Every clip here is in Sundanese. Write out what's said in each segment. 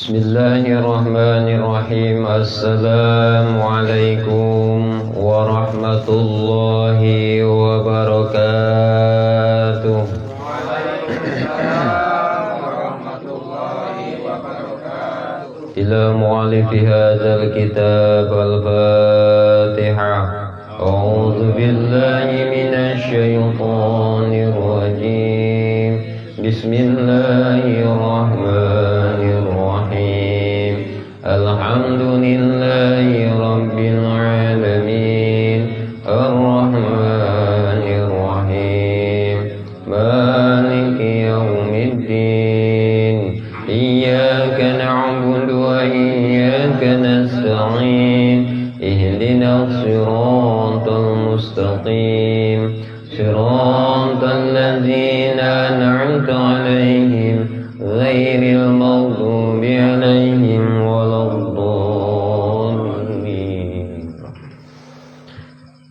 Bismillahirrahmanirrahim. Assalamualaikum warahmatullahi wabarakatuh. Waalaikumsalam warahmatullahi wabarakatuh. إلى مؤلف هذا الكتاب الفاتحة. أعوذ بالله من الشيطان الرجيم. بسم الله الرحمن الرحيم. الحمد لله رب العالمين، الرحمن الرحيم، مالك يوم الدين. إياك نعبد وإياك نستعين. اهدنا الصراط المستقيم، صراط الذين أنعمت عليهم، غير المغضوب عليهم ولا الضالين.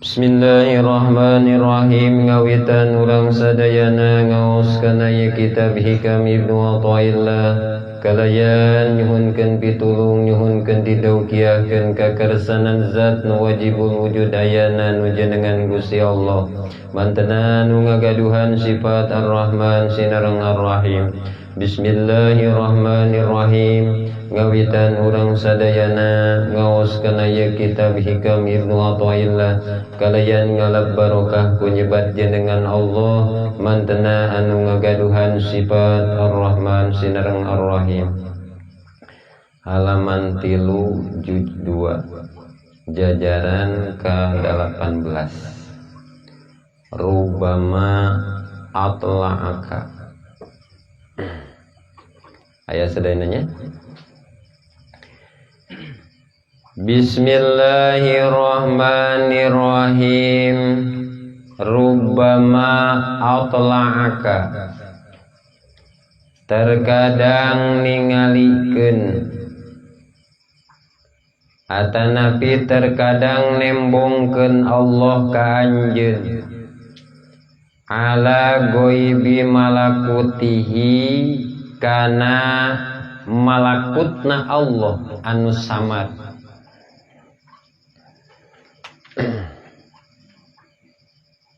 Bismillahirrahmanirrahim. Ngawitan urang sadayana ngaos kana ieu kitab Hikam Ibnu Athaillah kalayan nyuhunkeun pitulung, nyuhunkeun didaukiahkeun kakersanan zat nu wajibul wujud ayana, nu jenengan Gusti Allah, mantena nu ngagaduhan sifat Ar-Rahman sinareng Ar-Rahim. Bismillahirrahmanirrahim. Ngawitan urang sadayana ngaos kana ieu kitab Hikam Ibnu Athaillah kalayan ngalap barokah ku nyebat jenengan Allah, mantena anu ngagaduhan sifat Ar-Rahman sinareng Ar-Rahim. Halaman 3, juz 2, jajaran ke-18. ربما أطلعك. Aya sadayana. Bismillahirrahmanirrahim. ربما أطلعك, terkadang ningalikeun atanapi terkadang nembongkeun Allah ka anjeun على غيب ملكوته, kana malakutna Allah anu samar.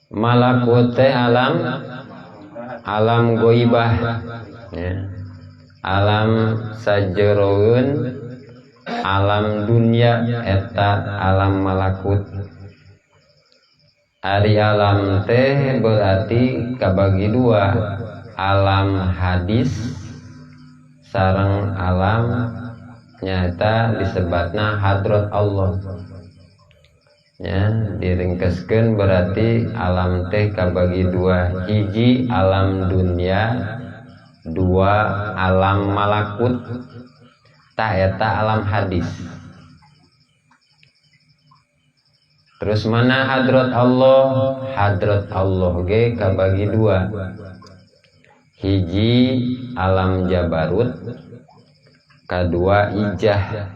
Malakut teh alam, alam goibah ya. Alam sajeroeun alam dunia eta alam malakut. Ari alam teh berarti kabagi dua, alam hadis sareng alam nyata disebatna hadrat Allah ya. Diringkeskeun berarti alam teh kabagi dua, hiji alam dunia, dua alam malakut. Tah eta alam hadis. Terus mana hadrat Allah? Hadrat Allah ge kabagi dua, hiji alam jabarut, kadua ijah.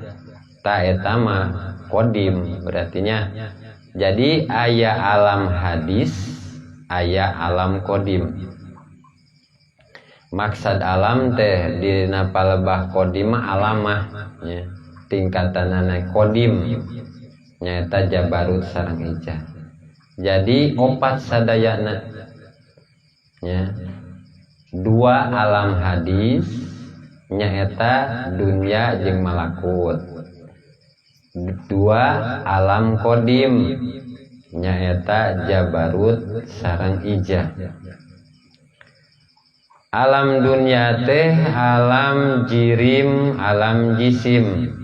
Ta eta mah kodim berartinya. Jadi aya alam hadis, aya alam kodim. Maksad alam teh dina palebah kodim mah alamah ya, tingkatanana kodim nyaeta jabarut sareng ijah. Jadi opat sadayana ya. Dua alam hadis nyaeta dunia jeung malakut, dua alam kodim nyaeta jabarut sareng ijah. Alam dunia teh alam jirim, alam jisim,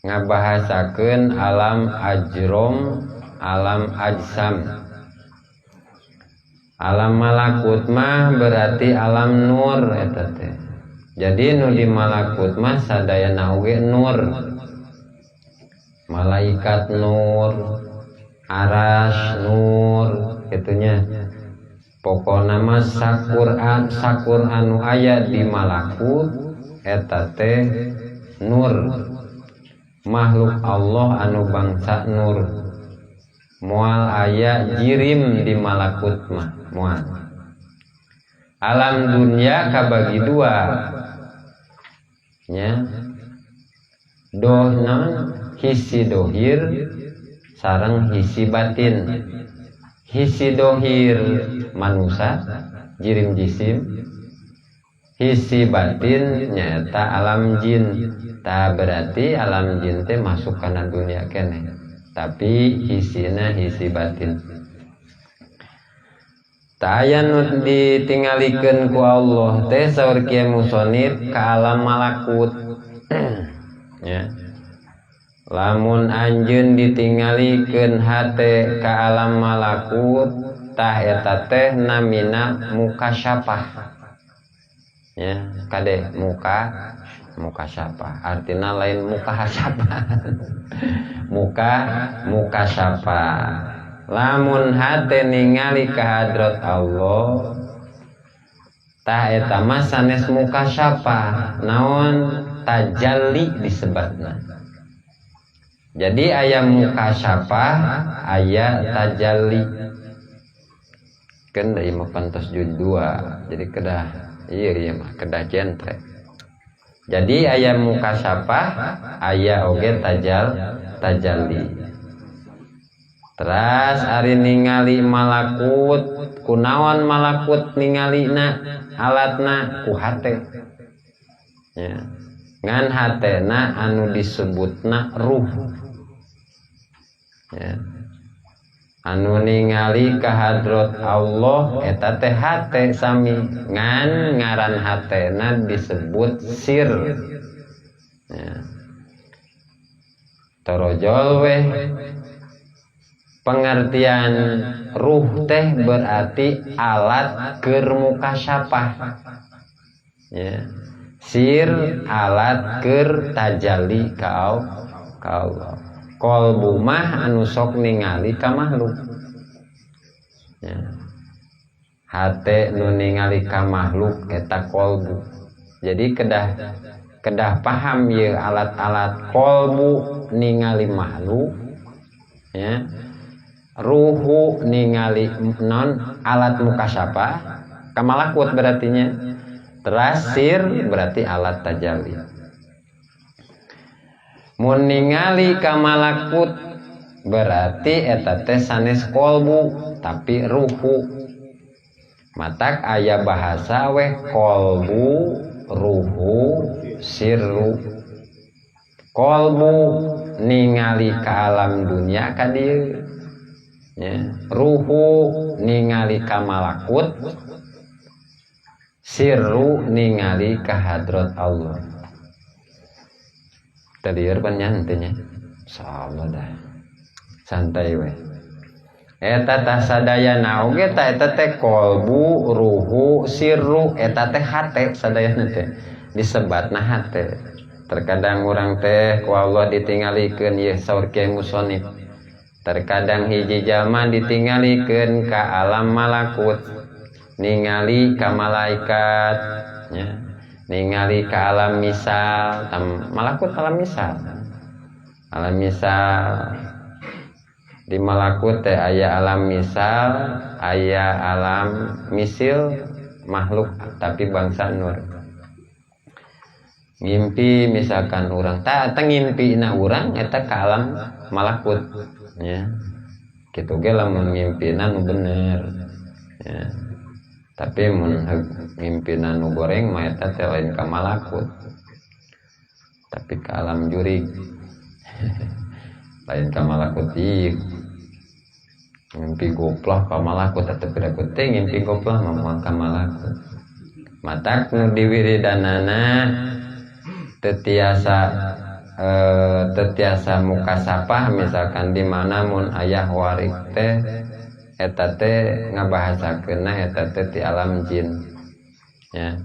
ngabahasakeun alam ajrom, alam ajsam. Alam malakut mah berarti alam nur eta teh. Jadi nu di malakut mah sadayana oge nur. Malaikat nur, aras nur, itunya. Pokona mah sakuran sakur anu aya di malakut eta teh nur. Makhluk Allah anu bangsa nur. Moal aya jirim di malakut mah, moal. Alam dunia kabagi dua. Nya doh naon hisi dohir sareng hisi batin. Hisi dohir manusa jirim jisim, hisi batin nyaeta alam jin. Ta berarti alam jin teh masuk kana dunia keneh, tapi hisina hisi batin. Taya nu ditingalikeun ku Allah teh saur Kiai Musonif ka alam malakut. Ya. Lamun anjeun ditingalikeun hate ka alam malakut tah eta teh namina mukasyafah. Ya, kade mukasyafah. Artina lain mukasyafah. Mukasyafah. Lamun hate ningali ka hadrat Allah tah eta mah sanes mukasyafah, naon tajalli disebatna. Jadi aya mukasyafah, aya tajalli. Kan da ieu mah pantos juz 2, jadi kedah ieu mah kedah jentre. Jadi aya mukasyafah, aya oge tajalli. Teras ari ningali malakut, kunaon malakut ningalina alatna ku hate. Ya. Ngan hatena anu disebutna ruh. Ya. Anu ningali ka hadrat Allah eta teh hate sami, ngan ngaran hatena disebut sir. Ya. Torojol weh pengertian ruh teh berarti alat keur mukasyafah. Ya. Sir alat keur tajalli ka Allah. Kolbu mah anu sok ningali ka makhluk. Ya. Hate nu ningali ka makhluk eta kolbu. Jadi kedah paham ieu alat-alat kolbu ningali makhluk, ya. Ruhu ningali non alat mukasyafah kamalakut berartinya. Terasir berarti alat tajalli. Mun ningali kamalakut berarti eta teh sanes kolbu tapi ruhu. Matak aya bahasa weh kolbu, ruhu, sirru. Kolbu ningali ka alam dunia ka dieu. Ya, ruhu ningali ka malakut, sirru ningali ka hadrat Allah. Tadi pan nya insyaallah dah santai we. Eta tah sadayana oge ta eta teh kolbu, ruhu, sirru, eta teh hate sadayana teh disebatna hate. Terkadang urang teh ku Allah ditingalikeun ieu saur Kiai Musonif. Terkadang hiji jalma ditingalikeun ka alam malakut, ningali ka malaikat, ya, ningali ka alam misal, malakut alam misal. Alam misal di malakut teh aya alam misal, aya alam misil makhluk tapi bangsa nur. Ngimpi misalkan urang tah eta ngimpina urang eta ka alam malakut. Ya. Kitu ge lamun ngimpina nu bener. Ya. Tapi mun ngimpina nu goreng mah eta teh lain ka malakut. Tapi ka alam jurig. Lain ka malakut ieu. Ngimpi goplah ka malakut atau piraku teh ngimpi goplah mah moal ka malakut. Matak nu diwiridanana teu tiasa mukasapah misalkan di mana mun ayah warik teh eta teh ngabahasakeunna eta teh ti alam jin. Ya.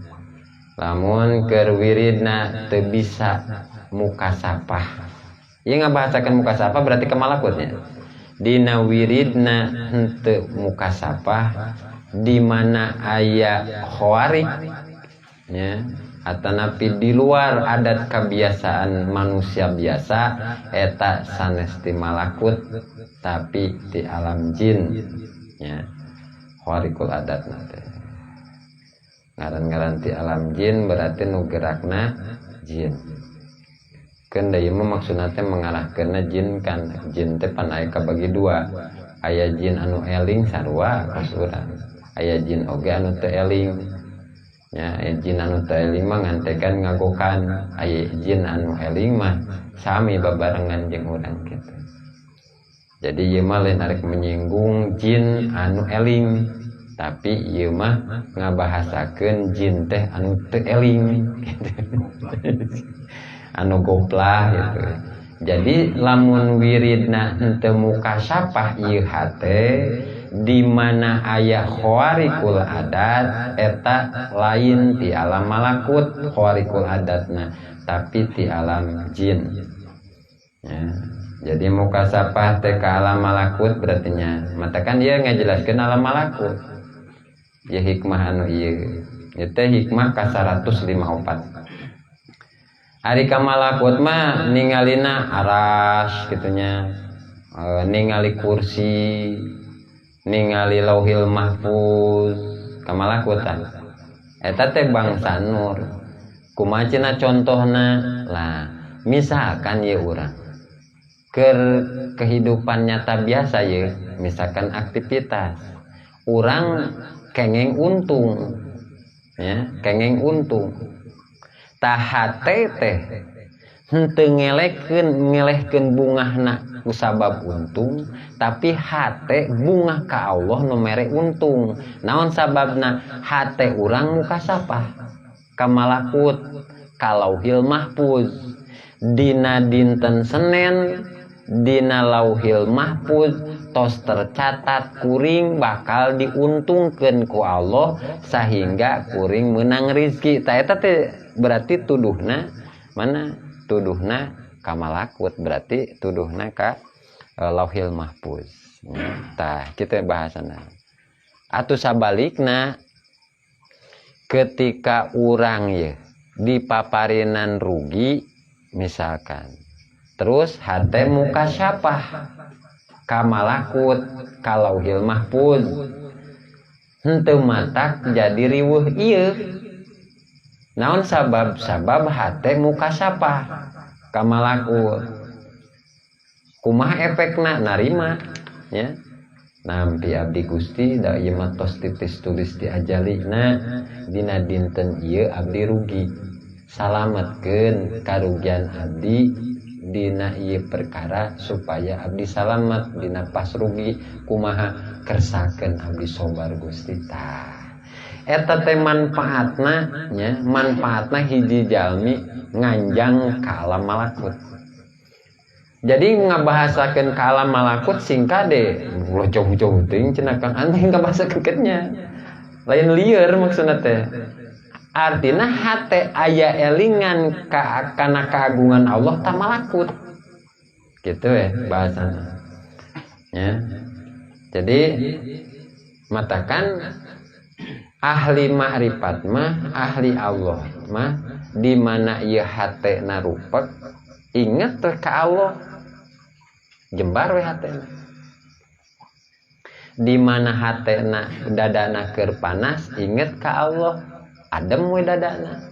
Lamun keur wiridna teu bisa mukasapah. Ieu ngabahasakeun mukasapah berarti ka malakutnya. Dina wiridna henteu mukasapah di mana aya khawarik, ya, atanapi di luar adat kebiasaan manusia biasa eta sanes ti malakut tapi ti alam jin, ya. Khawarikul adat teh ngaran-ngaran ti alam jin berarti nu gerakna jin. Jin. Keun da ieu mah maksudna teh mengarahkeunna jin kan jin teh pan aya kabagi dua. Aya jin anu eling sarua kos urang. Aya jin oge anu teu eling. Nya aya jin anu teu eling mah ngantekan ngagokan. Aya jin anu eling mah sami babarengan jeung urang kitu. Jadi ieu mah lain arek menyinggung jin anu eling, tapi ieu mah ngabahasakeun jin teh anu teu eling gitu. Anu goplah gitu. Jadi lamun wiridna henteu mukasyafah ieu hate di mana aya khawarikul adat eta lain ti alam malakut khawarikul adatna tapi ti alam jin. Ya. Jadi mukasapah teh ka alam malakut berarti nya. Matakan dia ngajelaskeun alam malakut. Ya hikmah anu ieu. Ieu teh hikmah ka 154. Ari ka malakut mah ningalina aras kitunya, ningali kursi, ningali lauhil mahfuz, ka malakutan. Eta teh bangsa nur. Kumaha cenah contohna? Lah, misalkan ieu urang keur kehidupan nyata biasa ye, misalkan aktivitas urang kengeng untung, ya, kengeng untung. Tah hate teh henteu ngelehkeun bungahna ku sabab untung, tapi hate bungah ka Allah nu mere untung. Naon sababna? Hate urang mukasapah ka malakut, ka lauhil mahfuz. Dina dinten Senin dina lauhil mahfuz tos tercatat kuring bakal diuntungkeun ku Allah sehingga kuring menang rizki. Tah eta teh berarti tuduhna mana? Tuduhna ka malakut, berarti tuduhna ka lauhil mahfuz. Tah kitu bahasana. Atuh sabalikna ketika urang ye dipaparinan rugi misalkan, terus hate mukasyafah ka malakut ka lauhil mahfuz, henteu matak jadi riweuh ieu. Naon sabab? Sabab hate mukasyafah ka malakut. Kumaha efekna? Narima nya. Nampi abdi Gusti da ieu mah tos titis tulis di ajalina dina dinten ieu abdi rugi. Salametkeun karugian abdi dina ieu perkara supaya abdi salamet dina pas rugi. Kumaha? Kersakeun abdi sobar Gusti. Tah eta teh manfaatna nya, manfaatna hiji jalmi nganjang ka alam malakut. Jadi ngabahasakeun ka alam malakut sing kade ulah jauh-jauh teuing cenah Kang aneh ngabahasakeun nya. Lain lieur maksudna teh. Artina hate aya elingan ka kana keagungan Allah ta malakut. Gitu ya bahasana. Ya. Jadi matakan ahli ma'rifat mah, ahli Allah mah di mana ieu hatena rupek inget teh ka Allah, jembar we hatena. Di mana hatena dadana keur panas inget ka Allah, adem we dadana.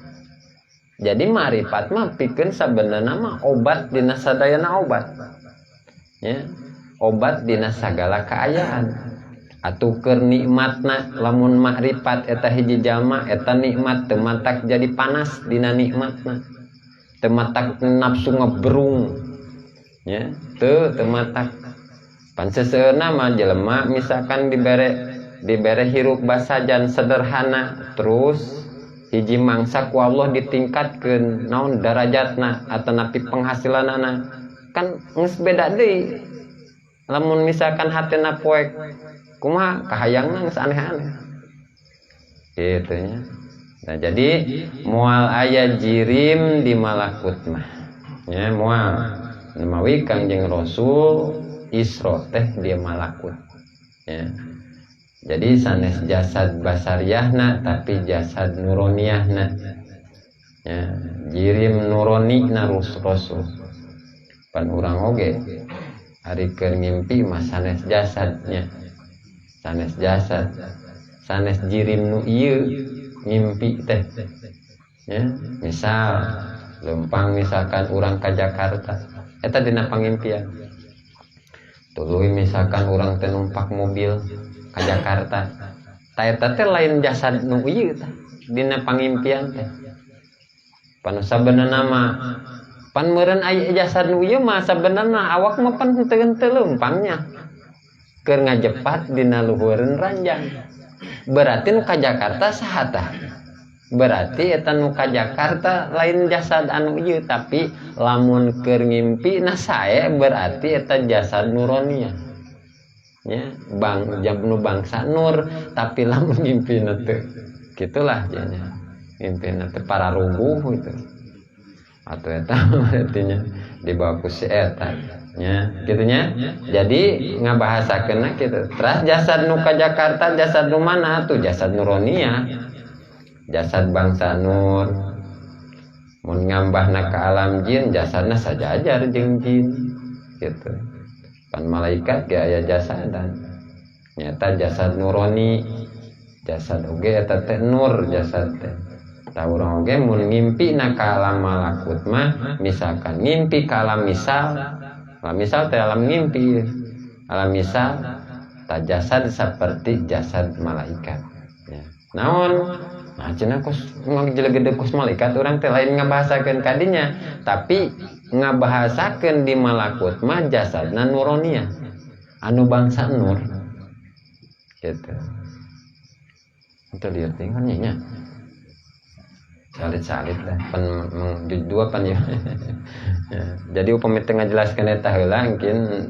Jadi ma'rifat mah pikeun sabenerna mah obat dina sadayana obat. Ya, obat dina sagala kaayaan. Atuh keur nikmatna lamun makrifat eta hiji jalma eta nikmat teu matak jadi panas dina nikmatna. Teu matak nafsu ngebrung. Ya, teu matak. Pan seseueurna mah jelema misalkan dibere hirup basajan sederhana terus hiji mangsa ku Allah ditingkatkeun naon darajatna atanapi penghasilanana kan geus beda deui. Lamun misalkan hatena poek kumaha kahayangna geus aneh-aneh kitu nya. Nah, jadi moal aya jirim di malakut mah nya, moal. Mawi Kangjeng Rasul Isra teh dia malakut ya. Jadi sanes jasad basariahna tapi jasad nuroniahna ya, jirim nuroni na Rasul. Pan urang oge ari keur ngimpi mah sanes jasadnya, sanes jasad, sanes jirim nu ieu ngimpi teh ya. Misal Lempang misalkan urang ka Jakarta, eta dina pangimpian. Tuluy misalkan urang teh numpak mobil ka Jakarta, ta eta teh lain jasad nu ieu tah dina pangimpian teh. Pan sabenerna mah pan meureun aya jasad nu ieu mah, sabenerna awak mah pan henteu henteu leumpangnya, keur ngajepat dina luhureun ranjang. Berarti nu ka Jakarta saha tah? Berarti eta nu ka Jakarta lain jasad anu ieu, tapi lamun keur ngimpi na sae, berarti eta jasad nuronia nya, bang jam nu bangsa nur. Tapi lamun ngimpi teu gitulah jadinya, ngimpi teh pararuguh gitu atau eta artinya dibawa ku si eta nya, gitu nya. Jadi ngabahasakeunna kitu. Terus jasad nu ka Jakarta jasad nu mana tuh? Jasad nuronia, jasad bangsa nur. Mun ngambahna ke alam jin, jasadna sajajar jeung jin gitu. Pan malaikat ge aya jasadan, nyata jasad nuroni, jasad oge eta teh nur jasad teh. Tah, urang oge mun ngimpi na ka alam malakut mah, misalkan ngimpi ka alam misal, alam misal teh alam ngimpi, alam misal ta jasad seperti jasad malaikat ya. Naon? Nah, cenah kos ngajelegede kos malaikat urang teh, lain ngabahasakeun kadinya, tapi ngabahasakeun di malakut mah jasadna nuronia, anu bangsa nur gitu. Itu lihat kan nya, salit-salit lah pan dua pan ya. Ya, jadi upami teu ngajelaskeun eta heula mungkin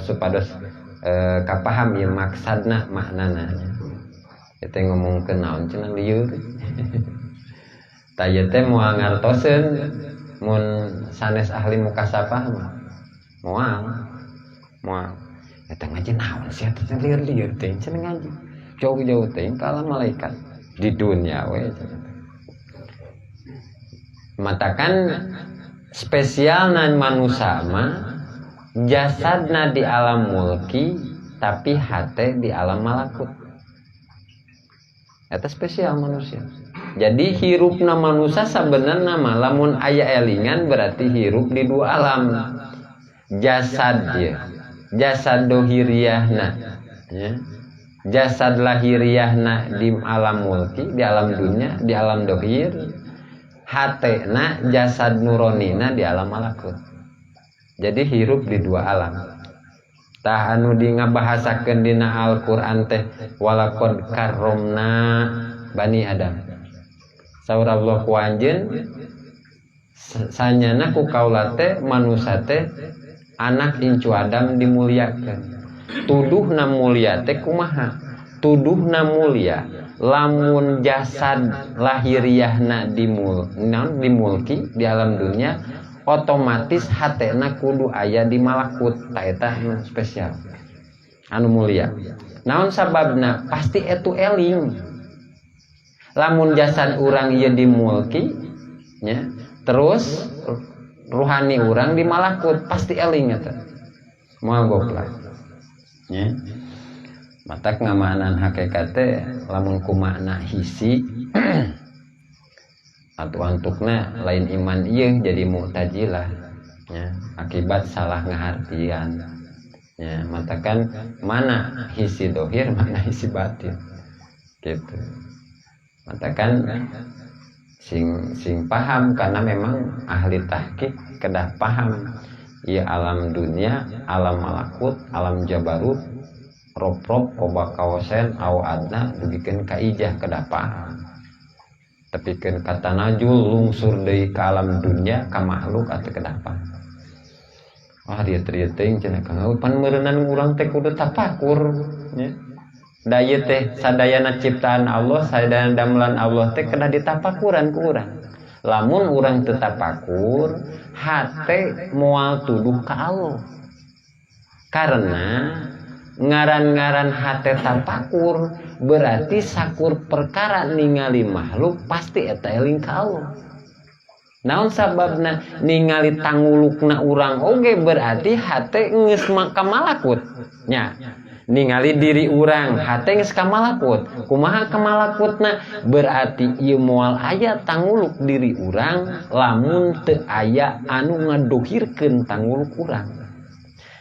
supados kapaham ieu maksadna, maknana. Eta ngomongkeun naon cenah, lieur tah ieu teh, moal ngartoseun mun sanes ahli mukasafah mah, moal moal eta ngaji naon sih eta teh, lieur-lieur teh cenah, ngaji jauh-jauh teh ka alam malaikat di dunia we cenah. Matakan spesial nan manusia mah jasadna di alam mulki, tapi hate di alam malakut. Eta spesial manusia. Jadi hirupna manusia sebenarnya mah lamun aya elingan berarti hirup di dua alam. Jasad dia, jasad dohiriahna ya. Jasad lahiriahna di alam mulki, di alam dunia, di alam dohir. Hatena jasad nuronina di alam malakut. Jadi hirup di dua alam. Tah, anu di ngabahasakeun dina Al-Qur'an teh walaqad karramna bani Adam. Saur Allah ku anjeun sanyana ku kaula teh manusia teh anak incu Adam dimuliakeun. Tuduhna mulia teh kumaha? Tuduhna mulia lamun jasad lahiriahna dimul naon, dimulki di alam dunia, otomatis hatena kudu aya di malakut. Ta eta anu spesial, anu mulia. Naon sababna? Pasti etu eling lamun jasad urang ieu dimulki nya, terus ruhani urang di malakut, pasti eling eta, moal goblok nya. Matak ngamanan hakikat teh lamun ku makna hisi atau antukna lain iman ieu, jadi Mu'tazilah ya, akibat salah ngahartian ya. Matakan mana hisi dohir, mana hisi batin gitu. Matakan sing sing paham, karena memang ahli tahqiq kedah paham ya, alam dunia, alam malakut, alam jabarut, rob-rob, qoba qausain aw adna dugikeun ka ijah kedah paham. Tepikeun ka tanajul, lungsur deui ka alam dunia, ka makhluk atau kedah paham. Wah, dia teuing cenah, Kang, pan meureunan urang teh kudu tapakur nya. Da ieu teh sadayana ciptaan Allah, sadayana damelan Allah teh kedah ditapakuran ku urang. Lamun urang teu tapakur, hate moal tuduh ka Allah, karena ngaran-ngaran hate tapakur berarti sakur perkara ningali makhluk pasti eta eling ka Allah. Naon sababna? Ningali tangulukna urang oge berarti hate geus ka malakut nya. Ningali diri urang hate geus ka malakut. Kumaha ka malakutna? Berarti ieu moal aya tanguluk diri urang lamun teu aya anu ngadohirkeun tanguluk urang.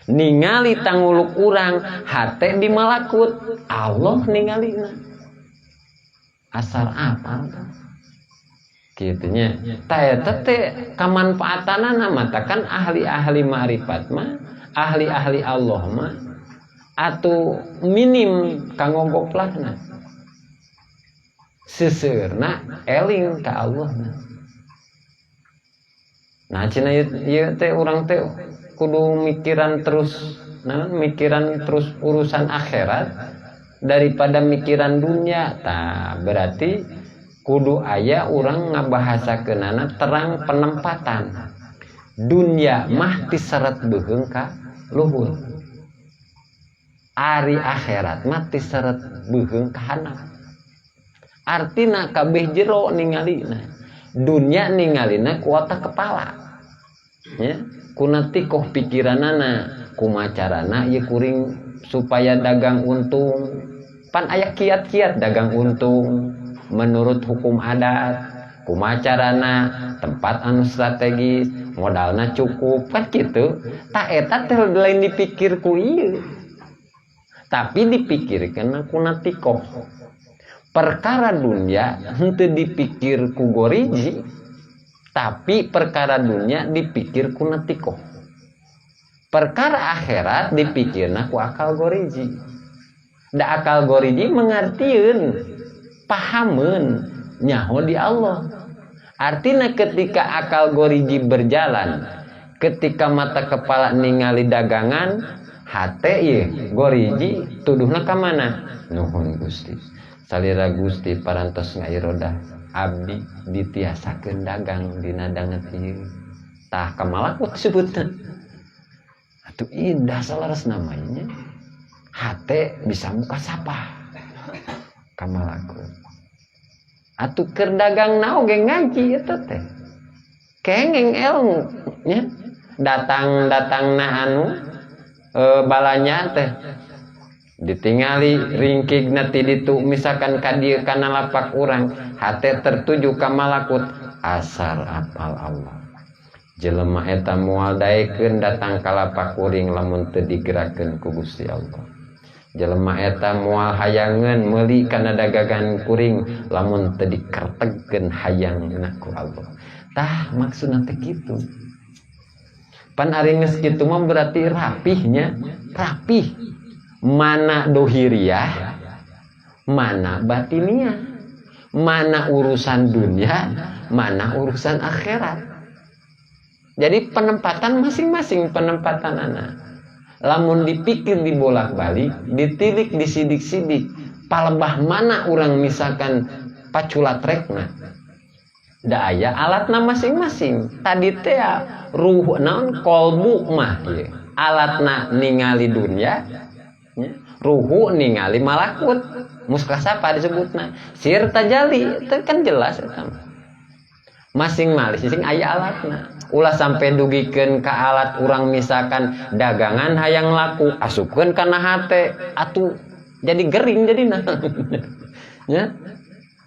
Ningali tanguluk urang hate di malakut, Allah ningalina. Asar apa? Kitu nya. Tah eta teh kamanfaatanana, matakan ahli-ahli ma'rifat mah, ahli-ahli Allah mah atau minim kanggo goplahna, seuseurna eling ka Allah. Nah, cenah ieu teh urang teh kudu mikiran terus, nah, mikiran terus urusan akhirat daripada mikiran dunia. Tah, berarti kudu aya urang ngabahasakeunana terang penempatan. Dunia mah tiseret beuheung ka luhur, ari akhirat mah tiseret beuheung ka handap. Artina kabeh jero ningalina. Dunia ningalina ku otak kepala ya, kuna tikoh pikiranana, kumaha carana ieu kuring supaya dagang untung. Pan aya kiat-kiat dagang untung menurut hukum adat, kumaha carana, tempat anu strategis, modalna cukup, kan gitu. Tah, eta teh lain dipikir ku ieu, tapi dipikirkan ku natikoh. Perkara dunia henteu dipikir ku goriji, tapi perkara dunia dipikir ku natikoh. Perkara akhirat dipikirna ku akal goriji. Da akal goriji mengertieun, pahameun, nyaho di Allah. Artinya ketika akal goriji berjalan, ketika mata kepala ningali dagangan, hate ieu goriji tuduhna ka mana? Nuhun Gusti, salira Gusti parantos ngairodah abdi ditiasakeun dagang dina danget ieu. Tah, kamalakut sebutna. Atuh indah salaras namanya hate bisa muka sapa kamalakut. Atuh keur dagang na oge ngaji eta teh kengeng ilmu nya. Datang datangna anu balanya teh ditingali ringkigna ti ditu, misalkan ka dieu kana lapak urang, hate tertuju ka malakut, asar apal Allah, jelema eta moal daekeun datang ka lapak kuring lamun teu digerakkeun ku Gusti Allah. Jelema eta moal hayangeun meuli kana dagangan kuring lamun teu dikertegkeun hayangna ku Allah. Tah, maksudna teh kitu. Pan ari geus kitu mah berarti rapihnya, rapih mana dohiriah, mana batiniah, mana urusan dunia, mana urusan akhirat. Jadi penempatan masing-masing, penempatan anak lamun dipikir dibolak-balik, ditilik, disidik-sidik, palebah mana orang misalkan paculatrekna, da aya alatna masing-masing. Tadi teh ruh naon, kolbu mah ieu alatna ningali dunia ya, ruhu ningali malakut, muskasapa disebutna sir tajali itu kan jelas eta mah. Masing-masing aya alatna. Ulah sampai dugikeun ka alat urang, misalkan dagangan hayang laku asupkeun kana hate, atuh jadi gering jadina ya.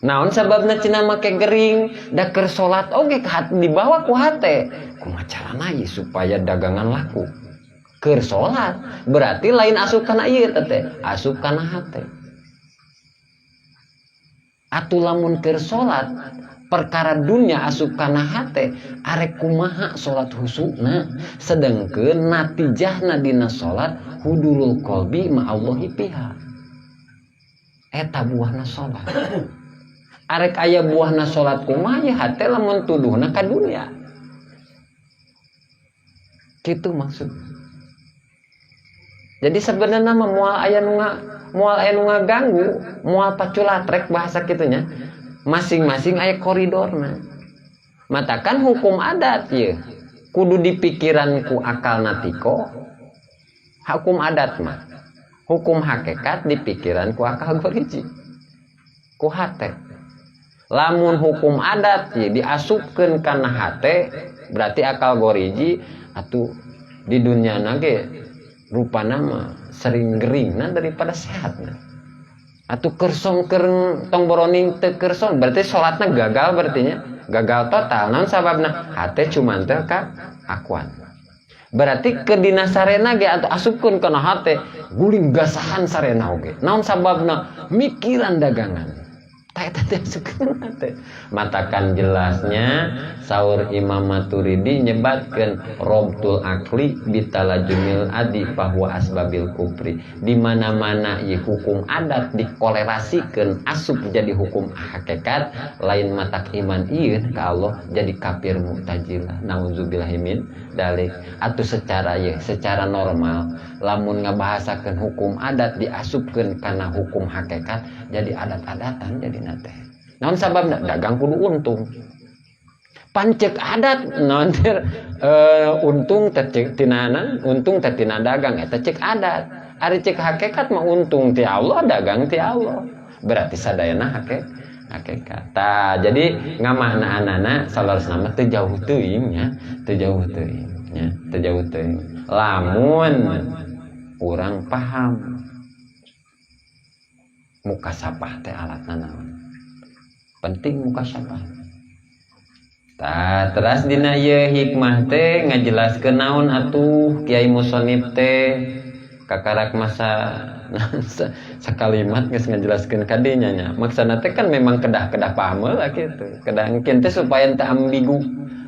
Naon sababna cenah make gering? Da keur salat oge ka hate, dibawa ku hate, kumaha carana ieu supaya dagangan laku keur salat. Berarti lain asup kana ieu teh, asup kana hate. Atuh lamun keur salat perkara dunia asup kana hate, arek kumaha salat husukna, sedengkeun natijahna dina salat hudurul qalbi ma'allahi fiha. Eta buahna salat. Arek aya buahna salat kumaha ya hate lamun tuduhna ka dunia? Kitu maksud. Jadi sebenarnya mah moal aya nu ngaganggu, moal paculatrek bahasa kitunya. Masing-masing aya koridorna. Matakan hukum adat ye kudu dipikiran ku akal natiko. Hukum adat mah, hukum hakikat dipikiran ku akal goriji, ku hate. Lamun hukum adat ye diasupkeun kana hate, berarti akal goriji. Atuh di dunia nage rupa nama Sering geringna daripada sehatna. Atuh kersong keur tong boroning teu kerson berarti salatna gagal berarti nya. Gagal total. Naon sababna? Hate cumantel ka akuan. Berarti ke dina sarena ge atuh asupkeun kana hate guling gasahan sarena oge. Naon sababna? Mikiran dagangan. Tah eta teh asupkeun hate. Matakan jelasnya saur Imam Maturidi nyebatkeun robtul akli bitalajumil adi bahwa asbabil kufri. Di mana-mana ieu hukum adat dikolerasikeun asup jadi hukum hakikat lain matak iman ieu ka Allah jadi kafir mu'tazilah. Nauzubillahi min dalik. Atuh secara ieu secara normal lamun ngabahasakeun hukum adat diasupkeun kana hukum hakikat jadi adat-adatan jadi teh. Naon sababna? Dagang kudu untung. Pancek adat naon teh untung teh tina untung teh tina dagang eta cek adat. Ari cek hakikat mah untung ti Allah, dagang ti Allah. Berarti sadayana hakikat. Tah, jadi ngamaknaanana saleresna mah teu jauh teuing nya, teu jauh teuing nya, teu jauh teuing. Lamun urang paham mukasapah teh alatna naon. Penting mukasapah. Tah, teras dina ieu hikmah teh ngajelaskeun naon atuh Kiai Musonif teh kakarak masa sakalimat geus ngajelaskeun ka dinya nya. Maksana teh kan memang kedah-kedah paham lah kitu. Kedah engkin teh supaya henteu ambigu,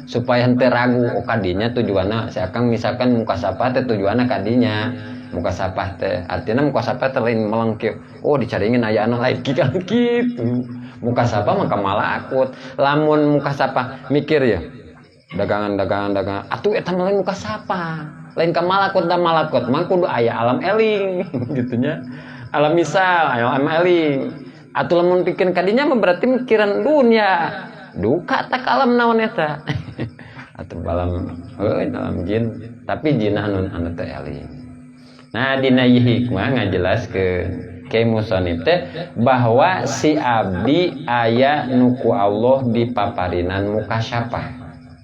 supaya henteu ragu. Oh kadinya tujuanna si akang misalkan mukasapah teh tujuanna kadinya. Mukasapah teh artinya mukasapah teh lain meleng kieu. Oh dicaringin aya anu lain kan kitu. Mukasapah mah malakut. Lamun mukasapah mikir ya dagangan dagangan dagangan atuh eta mah lain mukasapah. Lain ka malakut da malakut mah kudu aya alam eling gitu nya. Alam misal aya alam eling. Atuh lamun pikeun kadinya mah berarti mikiran dunia. Duka tak alam naon eta. Atuh alam heuh alam jin, tapi jin anu teh eling. Nah dina ieu hikmah ngajelaskeun Kiai Musonif teh bahwa si abdi aya nuku Allah di paparinan mukasyafah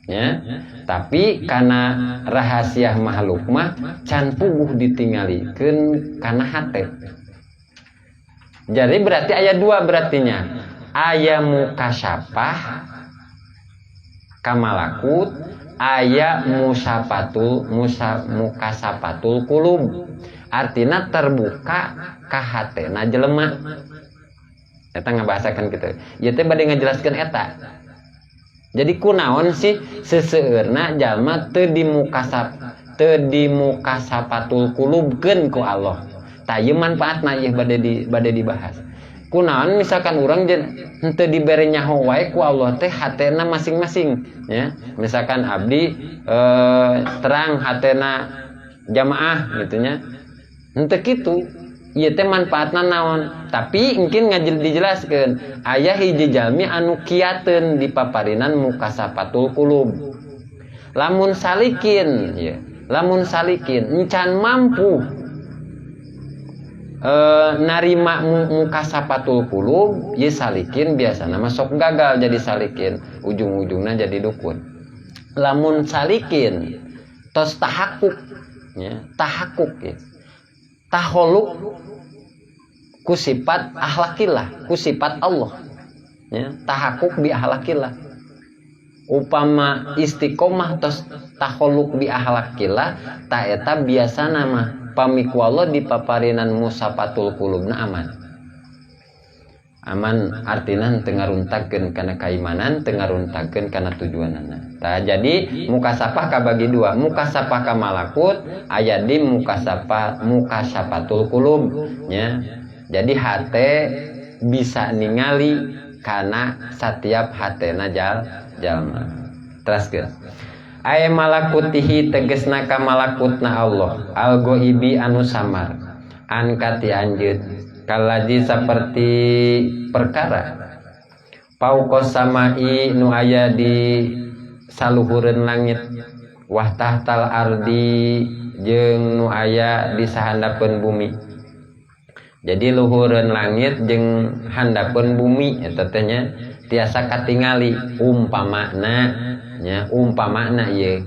ya. Tapi karena rahasia makhluk mah can puguh ditinggalikeun kana hate. Jadi berarti aya dua berartinya. Aya mukasyafah kamalakut, aya musafatul musa mukasafatul kulub. Artinya terbuka ka hatena jelema. Eta ngabahasakeun kitu. Ieu teh bade ngajelaskeun eta. Jadi kunaon sih seseueurna jalma teu dimukasab teu dimukasafatul kulubkeun ku Allah. Tah ieu manfaatna ieu bade dibahas. Kunaon misalkan urang henteu dibere nyaho wae ku Allah teh hatena masing-masing ya. Misalkan abdi terang hatena jamaah gitu nya. Henteu kitu. Ieu teh manfaatna naon? Tapi mungkin ngajil dijelaskeun aya hiji jalmi anu kiateun di paparinan mukasafatul qulub. Lamun salikin ya, lamun salikin encan mampu narima mukasafatul qulub, ye salikin biasana mah sok gagal jadi salikin, ujung-ujungna jadi dukun. Lamun salikin tos tahakuk ya, tahakuk ya. Taholuk ku sifat akhlakillah, ku sifat Allah ya, tahakuk bi akhlakillah. Upama istiqomah tos taholuk bi akhlakillah, ta eta biasana mah pami ku Allah di paparinan musafatul qulubna aman. Aman artina teu ngaruntakeun kana kaimanan, teu ngaruntakeun kana tujuanana. Tah jadi mukasapah kabagi dua, mukasapah ka malakut aya di mukasapah mukasafatul qulub nya. Jadi hate bisa ningali kana setiap hatena jalma. Teraskeun. Aya malakutihi tegesna ka malakutna Allah, al-ghaibi anu samar, an kati anjeun kalaji seperti perkara fauqas samai nu aya di saluhureun langit, wah tahtal ardi jeung nu aya di sahandapeun bumi. Jadi luhureun langit jeung handapeun bumi eta teh nya tiasa katingali umpamana nya, umpamana ieu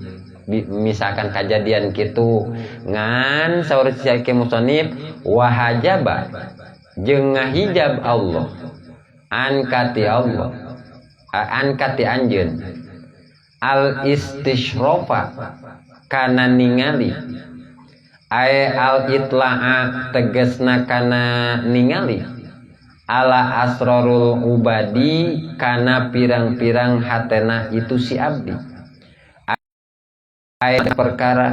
Misalkan kejadian kitu ngan saur si musannif wahajaba jeung ngahijab Allah ankati Allah ankati anjeun al istishrofa kana ningali ae al itla'a tegesna kana ningali ala asrarul ubadi kana pirang-pirang hatena itu si abdi ae perkara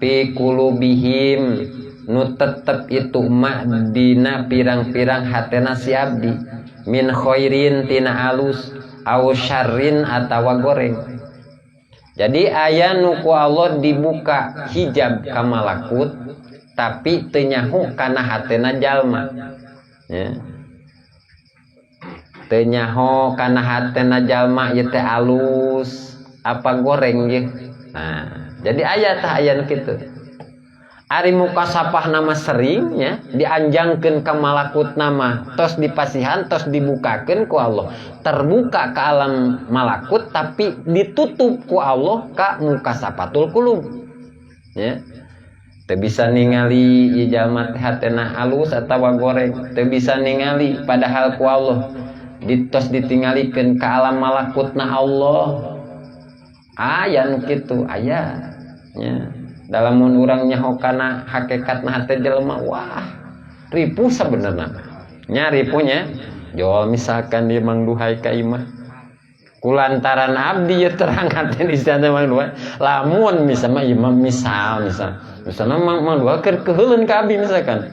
fi qulubihim nu tetep itu ma dina pirang-pirang hatena si abdi min khairin tina alus au syarrin atawa goreng. Jadi aya nu ku Allah dibuka hijab ka malakut tapi teu nyaho kana hatena jalma ya. Teu nyaho kana hatena jalma ieu teh alus apa goreng ye. Nah, jadi aya tah aya nu kitu. Ari mukasapah nama seringnya dianjangkeun ka malakut nama tos dipasihan tos dibukakeun ku Allah, terbuka ke alam malakut tapi ditutup ku Allah ka mukasapatul qulub ya. Teu bisa ningali ieu jalma teh hatena alus atawa goreng, teu bisa ningali padahal ku Allah ditos ditinggalikeun ka alam malakutna Allah. Aya nu kitu aya nya. Dalam mun urang nyaho kana hakikatna hate jelema wah ripuh sabenerna nya ripuhnya. Jol misalkan dia Mang Duhai ka imah kulantaran abdi ya terang hate di sana Mang Duhai lamun misalnya imam misalnya Mang Duhai keur keuheuleun ka abdi misalkan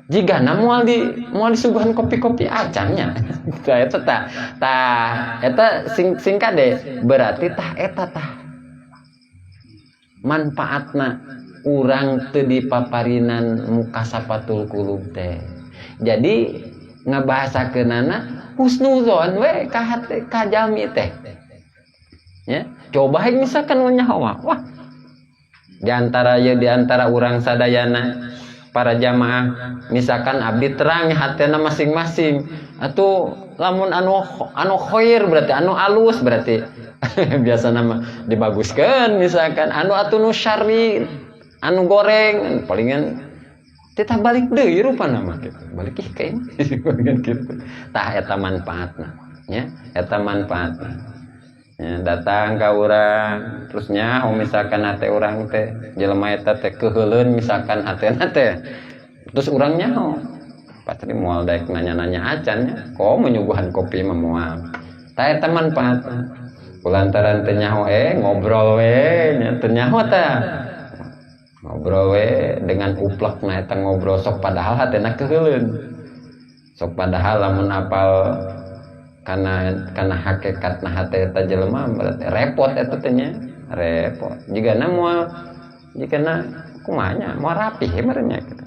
jigana moal di moal disuguhan kopi-kopi acan nya. Tah eta tah tah eta sing sing kade berarti tah eta tah manfaatna urang teu dipaparinan mukasapatul qulub teh. Jadi ngabahasakeunana husnuzon we ka hate ka jalmi teh ya. Coba misalkan nyaho wah diantara ya diantara urang sadayana para jamaah misalkan abdi terang hatena masing-masing atau lamun anu anu khair berarti anu alus berarti biasa nama dibaguskan misalkan anu atuh nu syarri anu goreng palingan kita balik deui rupa nama gitu balik ih ka imah gitu tah eta manfaatna nya eta manfaatna ya, datang ka urang terus nyaho misalkan hate urang teh jelema eta teh keuheuleun misalkan hatena teh terus urang nyaho pasti moal daek nanya-nanya acan nya kok menyuguhan kopi mah moal tah eta manfaatna kulantaran teu nyaho ngobrol we nya teu nyaho tah ngobrol we dengan uplekna eta ngobrol sok padahal hatena keuheuleun sok padahal lamun apal kana hakikatna hate eta jelema berarti repot eta teh nya repot jigana moal jigana kumaha nya moal rapih meureun nya gitu.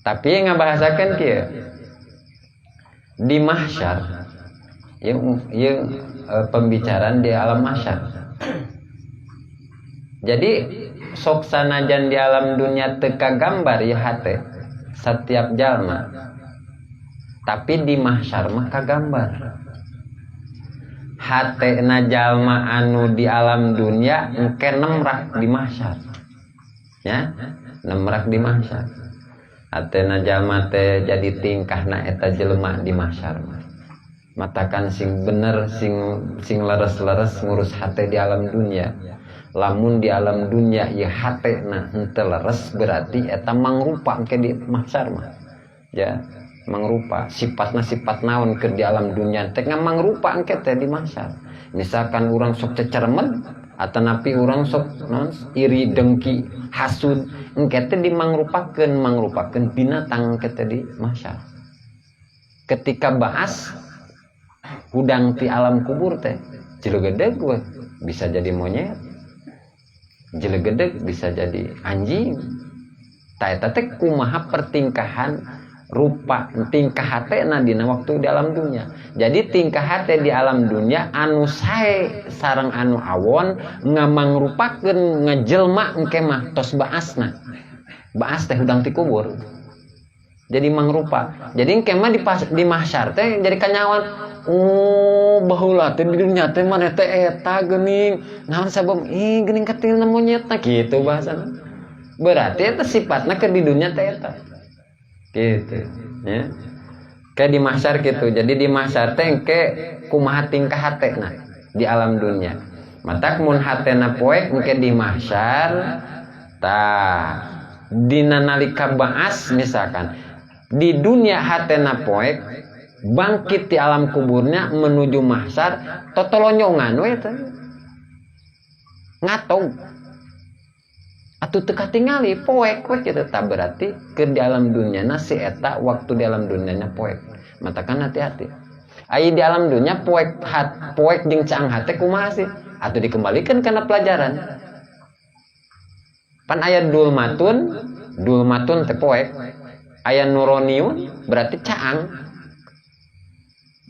Tapi ngabahasakeun kieu di mahsyar ieu pembicaraan di alam mahsyar. Jadi sok sanajan di alam dunia teu kagambar ieu hate setiap jalma, tapi di mahsyar mah kagambar hatena jalma anu di alam dunia engke nemrak di mahsyar ya, nemrak di mahsyar hatena jalma teh jadi tingkahna eta jelema di mahsyar mah matakan sing bener sing sing leres-leres ngurus hate di alam dunia. Lamun di alam dunia ya hatena henteu leres berarti eta mangrupa engke di mahsyar mah ya, mangrupa sifatna sifat naon keur di alam dunia teh mangrupa engke teh di mahsyar. Misalkan urang sok cecermed atanapi urang sok naon iri dengki hasud engke teh dimangrupakeun mangrupakeun binatang engke teh di mahsyar. Ketika baas hudang ti alam kubur teh jelegedeg we bisa jadi monyet, jelegedeg bisa jadi anjing. Tah eta teh kumaha pertingkahan rupa tingkah hatena dina waktu di alam dunia. Jadi tingkah hate di alam dunia anu sae sareng anu awon ngamangrupakeun ngajelma engke mah tos baasna. Baas teh hudang ti kubur. Jadi mangrupa. Jadi engke mah di mahsyar teh jadi kanyawan. Oh, baheula teh di dunya teh maneh teh eta geuning. Naon sabab ih geuning katinggalna monyetna kitu bahasana. Berarti eta sifatna ke di dunya teh eta. Gitu, ya. Kayak di mahsyar gitu. Jadi di mahsyar teh engke kumaha tingkah hatena di alam dunia. Matak mun hatena poek engke di mahsyar tah dina nalika baas misalkan di dunia hatena poek bangkit di alam kuburnya menuju mahsyar totolonyongan we teh ngatog atuh teu katingali poek we kitu. Tah berarti ke di alam dunyana si eta waktu di alam dunyanya poek. Matakan hati-hati. Ai di alam dunia poek hat, poek jeung caang hate kumaha sih? Atuh dikembalikan karena pelajaran. Pan aya dulmatun, dulmatun teh poek. Aya nuroniun berarti caang.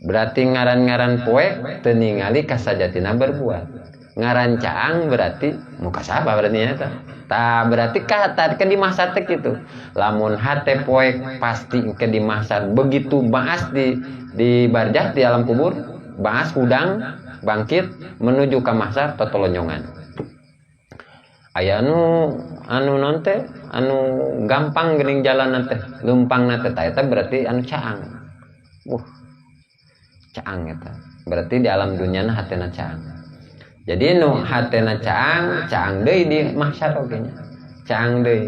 Berarti ngaran-ngaran poek teu ningali kasajatina berbuat. Ngaran caang berarti muka siapa berarti nya eta. Tah berarti kata ke di mahsyar teh kitu. Lamun hate poek pasti ke di mahsyar begitu baas di barjah di alam kubur, baas hudang bangkit menuju ke mahsyar totolonyongan. Aya anu anu non teh anu gampang geuning jalan teh, leumpang teh tah eta berarti anu caang. Caang eta. Berarti di alam dunyana hatena caang. Jadi nu hatena caang, caang deui di mahsyar oge nya. Caang deui.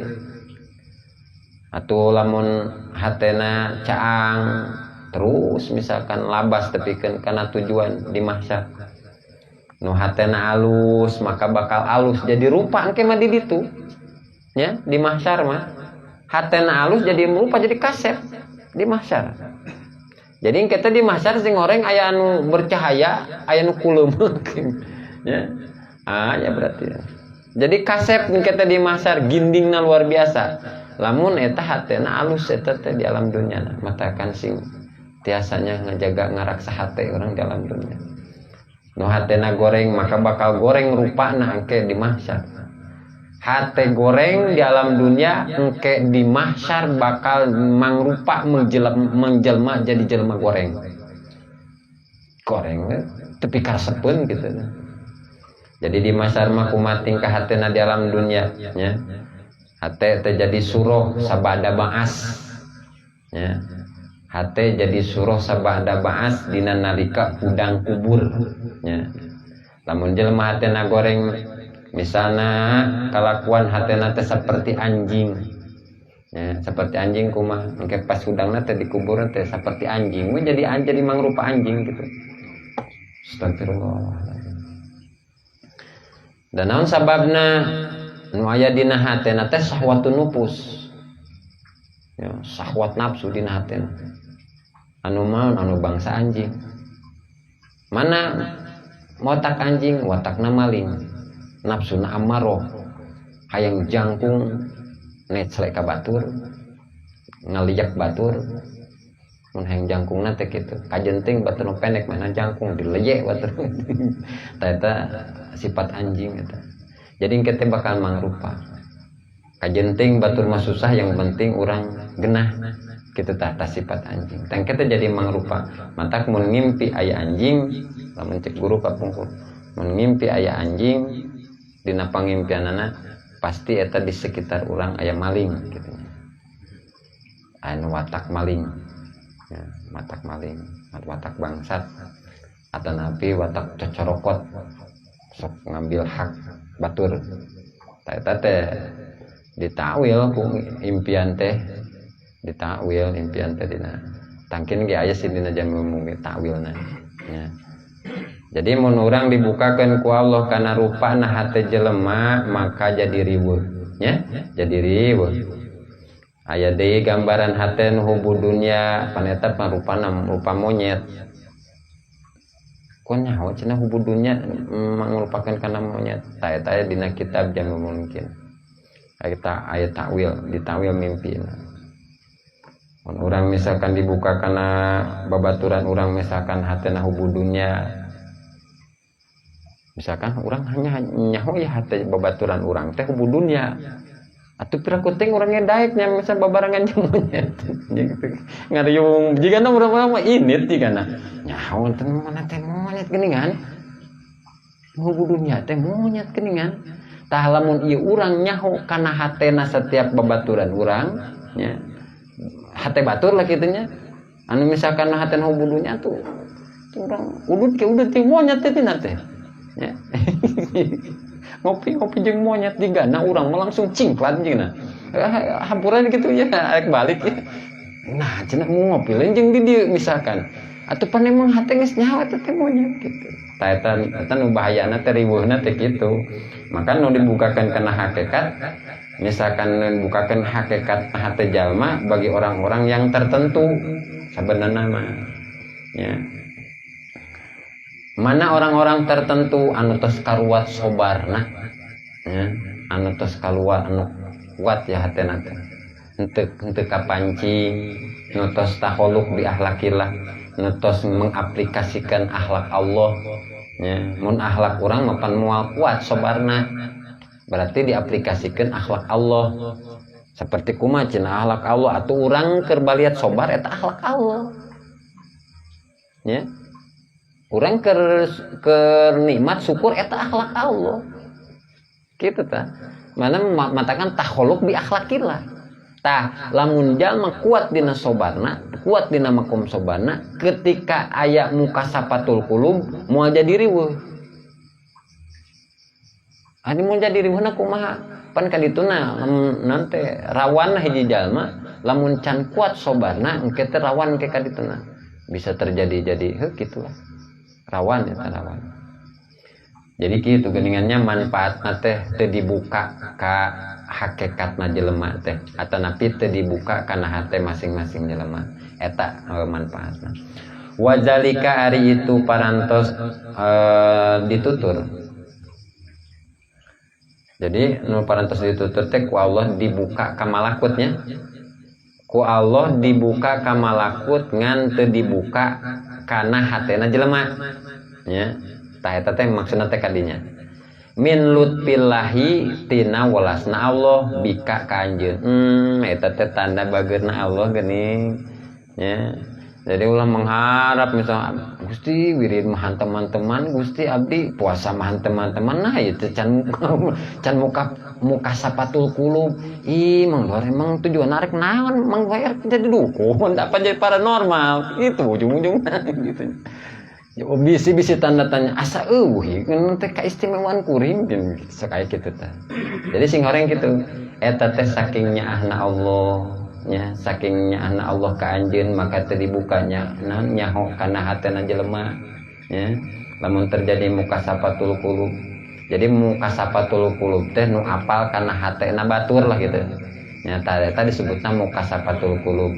Atuh lamun hatena caang terus misalkan labas tepikeun kana tujuan di mahsyar. Nu hatena alus maka bakal alus jadi rupa engke mah di ditu. Nya di mahsyar mah hatena alus jadi rupa jadi kasep di mahsyar. Jadi engke teh di mahsyar sing goreng aya anu bercahaya, aya nu kuleumeuk. Ya. Ah, ya berarti. Jadi kasep engke teh di mahsyar gindingna luar biasa. Lamun eta hatena alus eta teh di alam dunya matakan sing tiasanya ngajaga ngaraksa hate orang di alam dunia. Nu hatena goreng maka bakal goreng rupana engke di mahsyar. Hate goreng di alam dunia engke di mahsyar bakal mangrupa menjelma jadi jelema goreng. Goreng tepi karesepeun gitu. Jadi di mahsyar mah kumaha tingkah hatena di alam dunia nya. Hate teh jadi suroh sabada baas. Nya. Hate jadi suroh sabada baas dina nalika hudang kubur nya. Lamun jelema hatena goreng misalna kalakuan hatena teh seperti anjing. Ya, seperti anjing kumaha engke pas hudangna teh dikubur teh seperti anjing we jadi mangrupa anjing gitu. Astagfirullah. Dan naon sababna nu aya dina hatena teh syahwatun nufus. Ya, syahwat nafsu dina hatena. Anu maon anu bangsa anjing. Mana watak anjing, watakna maling. Nafsuna amaroh. Hayang jangkung neclek ka batur, ngaliak batur. Mun hayang jangkungna teh kitu. Kajenting batur nu pendek mana jangkung dileyek batur. Tah eta sifat anjing eta. Jadi engke teh bakal mangrupa. Kajenting batur mah susah yang penting urang genah kitu tah tah sifat anjing. Tah engke teh jadi mangrupa. Matak mun ngimpi aya anjing, lamun cek guru kapungkur, mun ngimpi aya anjing dina pangimpianana pasti eta di sekitar urang aya maling kitu. Anu watak maling. Ya, watak maling, watak bangsat atau napi watak cocorokot sok ngambil hak batur. Tah eta teh ditakwil ku impian teh, ditakwil impian teh dina tangkin ge aya sih dina jamu mungkin takwilna nya. Jadi mun urang dibukakeun ku Allah kana rupana hate jelema maka jadi riweuh nya, jadi riweuh. Aya deui gambaran hate nu hubu dunya paneta rupana rupa monyet. Kok nyaho cenah hubu dunya mangrupakeun kana monyet. Tah eta dina kitab jamu mungkin. Eta aya takwil, ditakwil mimpina. Mun urang misalkan dibuka kana babaturan urang misalkan hatena hubu dunya, misalkan urang hanya nyaho ya hate babaturan urang teh hubu dunya. Atuh pira kuting urangnya daek nya misal babarengan jeung monyet gitu. Ngariung jigana urang mah init jigana. Nyaho teh mana teh monyet geuningan. Nu dunya teh monyet geuningan. Tah lamun ieu urang nyaho kana hatena setiap babaturan urang nya. Hate batur lah kitu nya. Anu misalkan hatena hubudunya tuh urang udut ke udut teh monyet teh tina teh. Nya. Ngopi-ngopi jeung monyet jigana urang mah langsung cingklat jeung hampuran gitu ya arek balik ya. Nah, cenah mau ngopi lain jeung di dieu misalkan. Atuh pan emang hate geus nyaho eta teh monyet gitu. Tah eta eta nu bahayana teh riweuhna teh kitu. Maka nu dibukakeun kana hakikat, misalkan dibukakeun hakikat hate jalma bagi orang-orang yang tertentu sabenerna mah. Ya. Mana orang-orang tertentu anu tos karuat sobarna, ya, anu tos kaluar anu kuat ya hatena teh. Henteu henteu kapancing, nu tos takholuq bi akhlakillah, nu tos mengaplikasikan akhlak Allah, ya. Mun akhlak urang mah pan moal kuat sobarna. Berarti diaplikasikan akhlak Allah. Seperti kumaha cenah akhlak Allah atuh urang keur baliat sobar eta akhlak Allah. Ya. Urang keur nikmat syukur eta akhlak Allah. Gitu tah. Mana matakan takholuq bi akhlakillah. Tah lamun jalma kuat dina sobarna, kuat dina makom sobarna, ketika aya mukasafatul qulub moal jadi riweuh. Ani moal jadi riweuhna kumaha? Pan kadituna lamun teh rawan hiji jalma lamun can kuat sobarna engke teh rawan ke kadituna. Bisa terjadi jadi heuh kitulah. Rawan eta rawan. Jadi kitu geuningannya manfaatna teh teu dibuka ka hakikatna jelema teh atanapi teu dibuka kana hate masing-masing jelema eta manfaatna. Wazalika ari itu parantos ditutur. Jadi nu parantos ditutur teh ku Allah dibuka ka malakutnya. Ku Allah dibuka ka malakut ngan teu dibuka kana hatena jelema. Ya. Tah eta teh maksudna teh kadinya. Min lutfillahi tina welasna Allah bika ka anjeun. Eta teh tanda bageurna Allah geuning. Ya. Jadi ulah mengharap misalnya Gusti wirid mah teman-teman, Gusti abdi puasa mah teman-teman, nah itu can can muka mukasafatul qulub. Ih, Mang Dohar emang tujuan narik naon Mang Dohar jadi dukun, apa jadi paranormal itu ujung-ujungnya gitu. Ya, bisi-bisi tanda tanya asa eueuh ieu teh kaistimewaan kuring gitu sakaya kitu teh. Jadi sing horeng kitu eta teh saking nyaahna Allah nya, saking nyaahna Allah ka anjeun maka teu dibukanya naon nyaho kana hatena jelema nya. Lamun terjadi mukasafatul qulub. Jadi mukasafatul qulub teh nu apal kana hatena batur lah gitu. Nya eta disebutna mukasafatul qulub.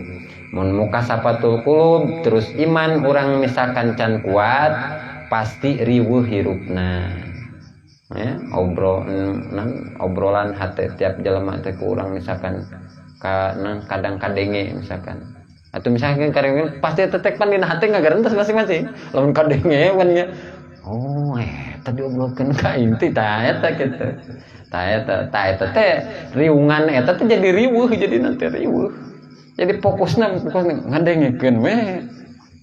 Mun mukasafatul qulub terus iman urang misalkan can kuat pasti riweuh hirupna. Ya, obrolan hate tiap jelema teh ku urang misalkan ka kadang kadenge misalkan. Atau misalkan kadang pasti tetek pan dina hate ngagarentas masing-masing. Lamun kadenge pan nya oh eta diobrolkeun ka aing teh tah eta kitu. Tah eta tah eta teh riungan eta teh jadi riweuh jadi nanti riweuh. Jadi fokusna ngadengekeun we.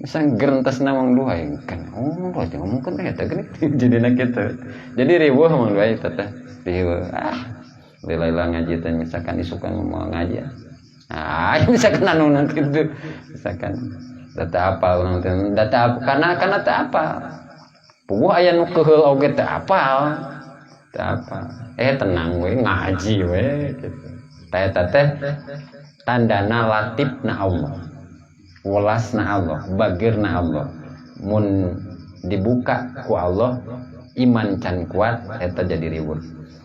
Misal gerentesna Mang Duha kan oh aja ngomongkeun eta geuning jadina kitu. Jadi riweuh Mang Duha eta teh riweuh. Ah lila-lila ngaji teh misalkan isukan mau ngaji. Ah misalkan anu nanti kitu misalkan data apa urang teh data apa karena teh apa. Puguh aya nu keuheul oge teh apal. Teh apa. Tenang we ngaji we kitu. Tah eta teh tandana latifna Allah, welasna Allah, bagirna Allah. Mun dibuka ku Allah iman can kuat eta jadi riweuh.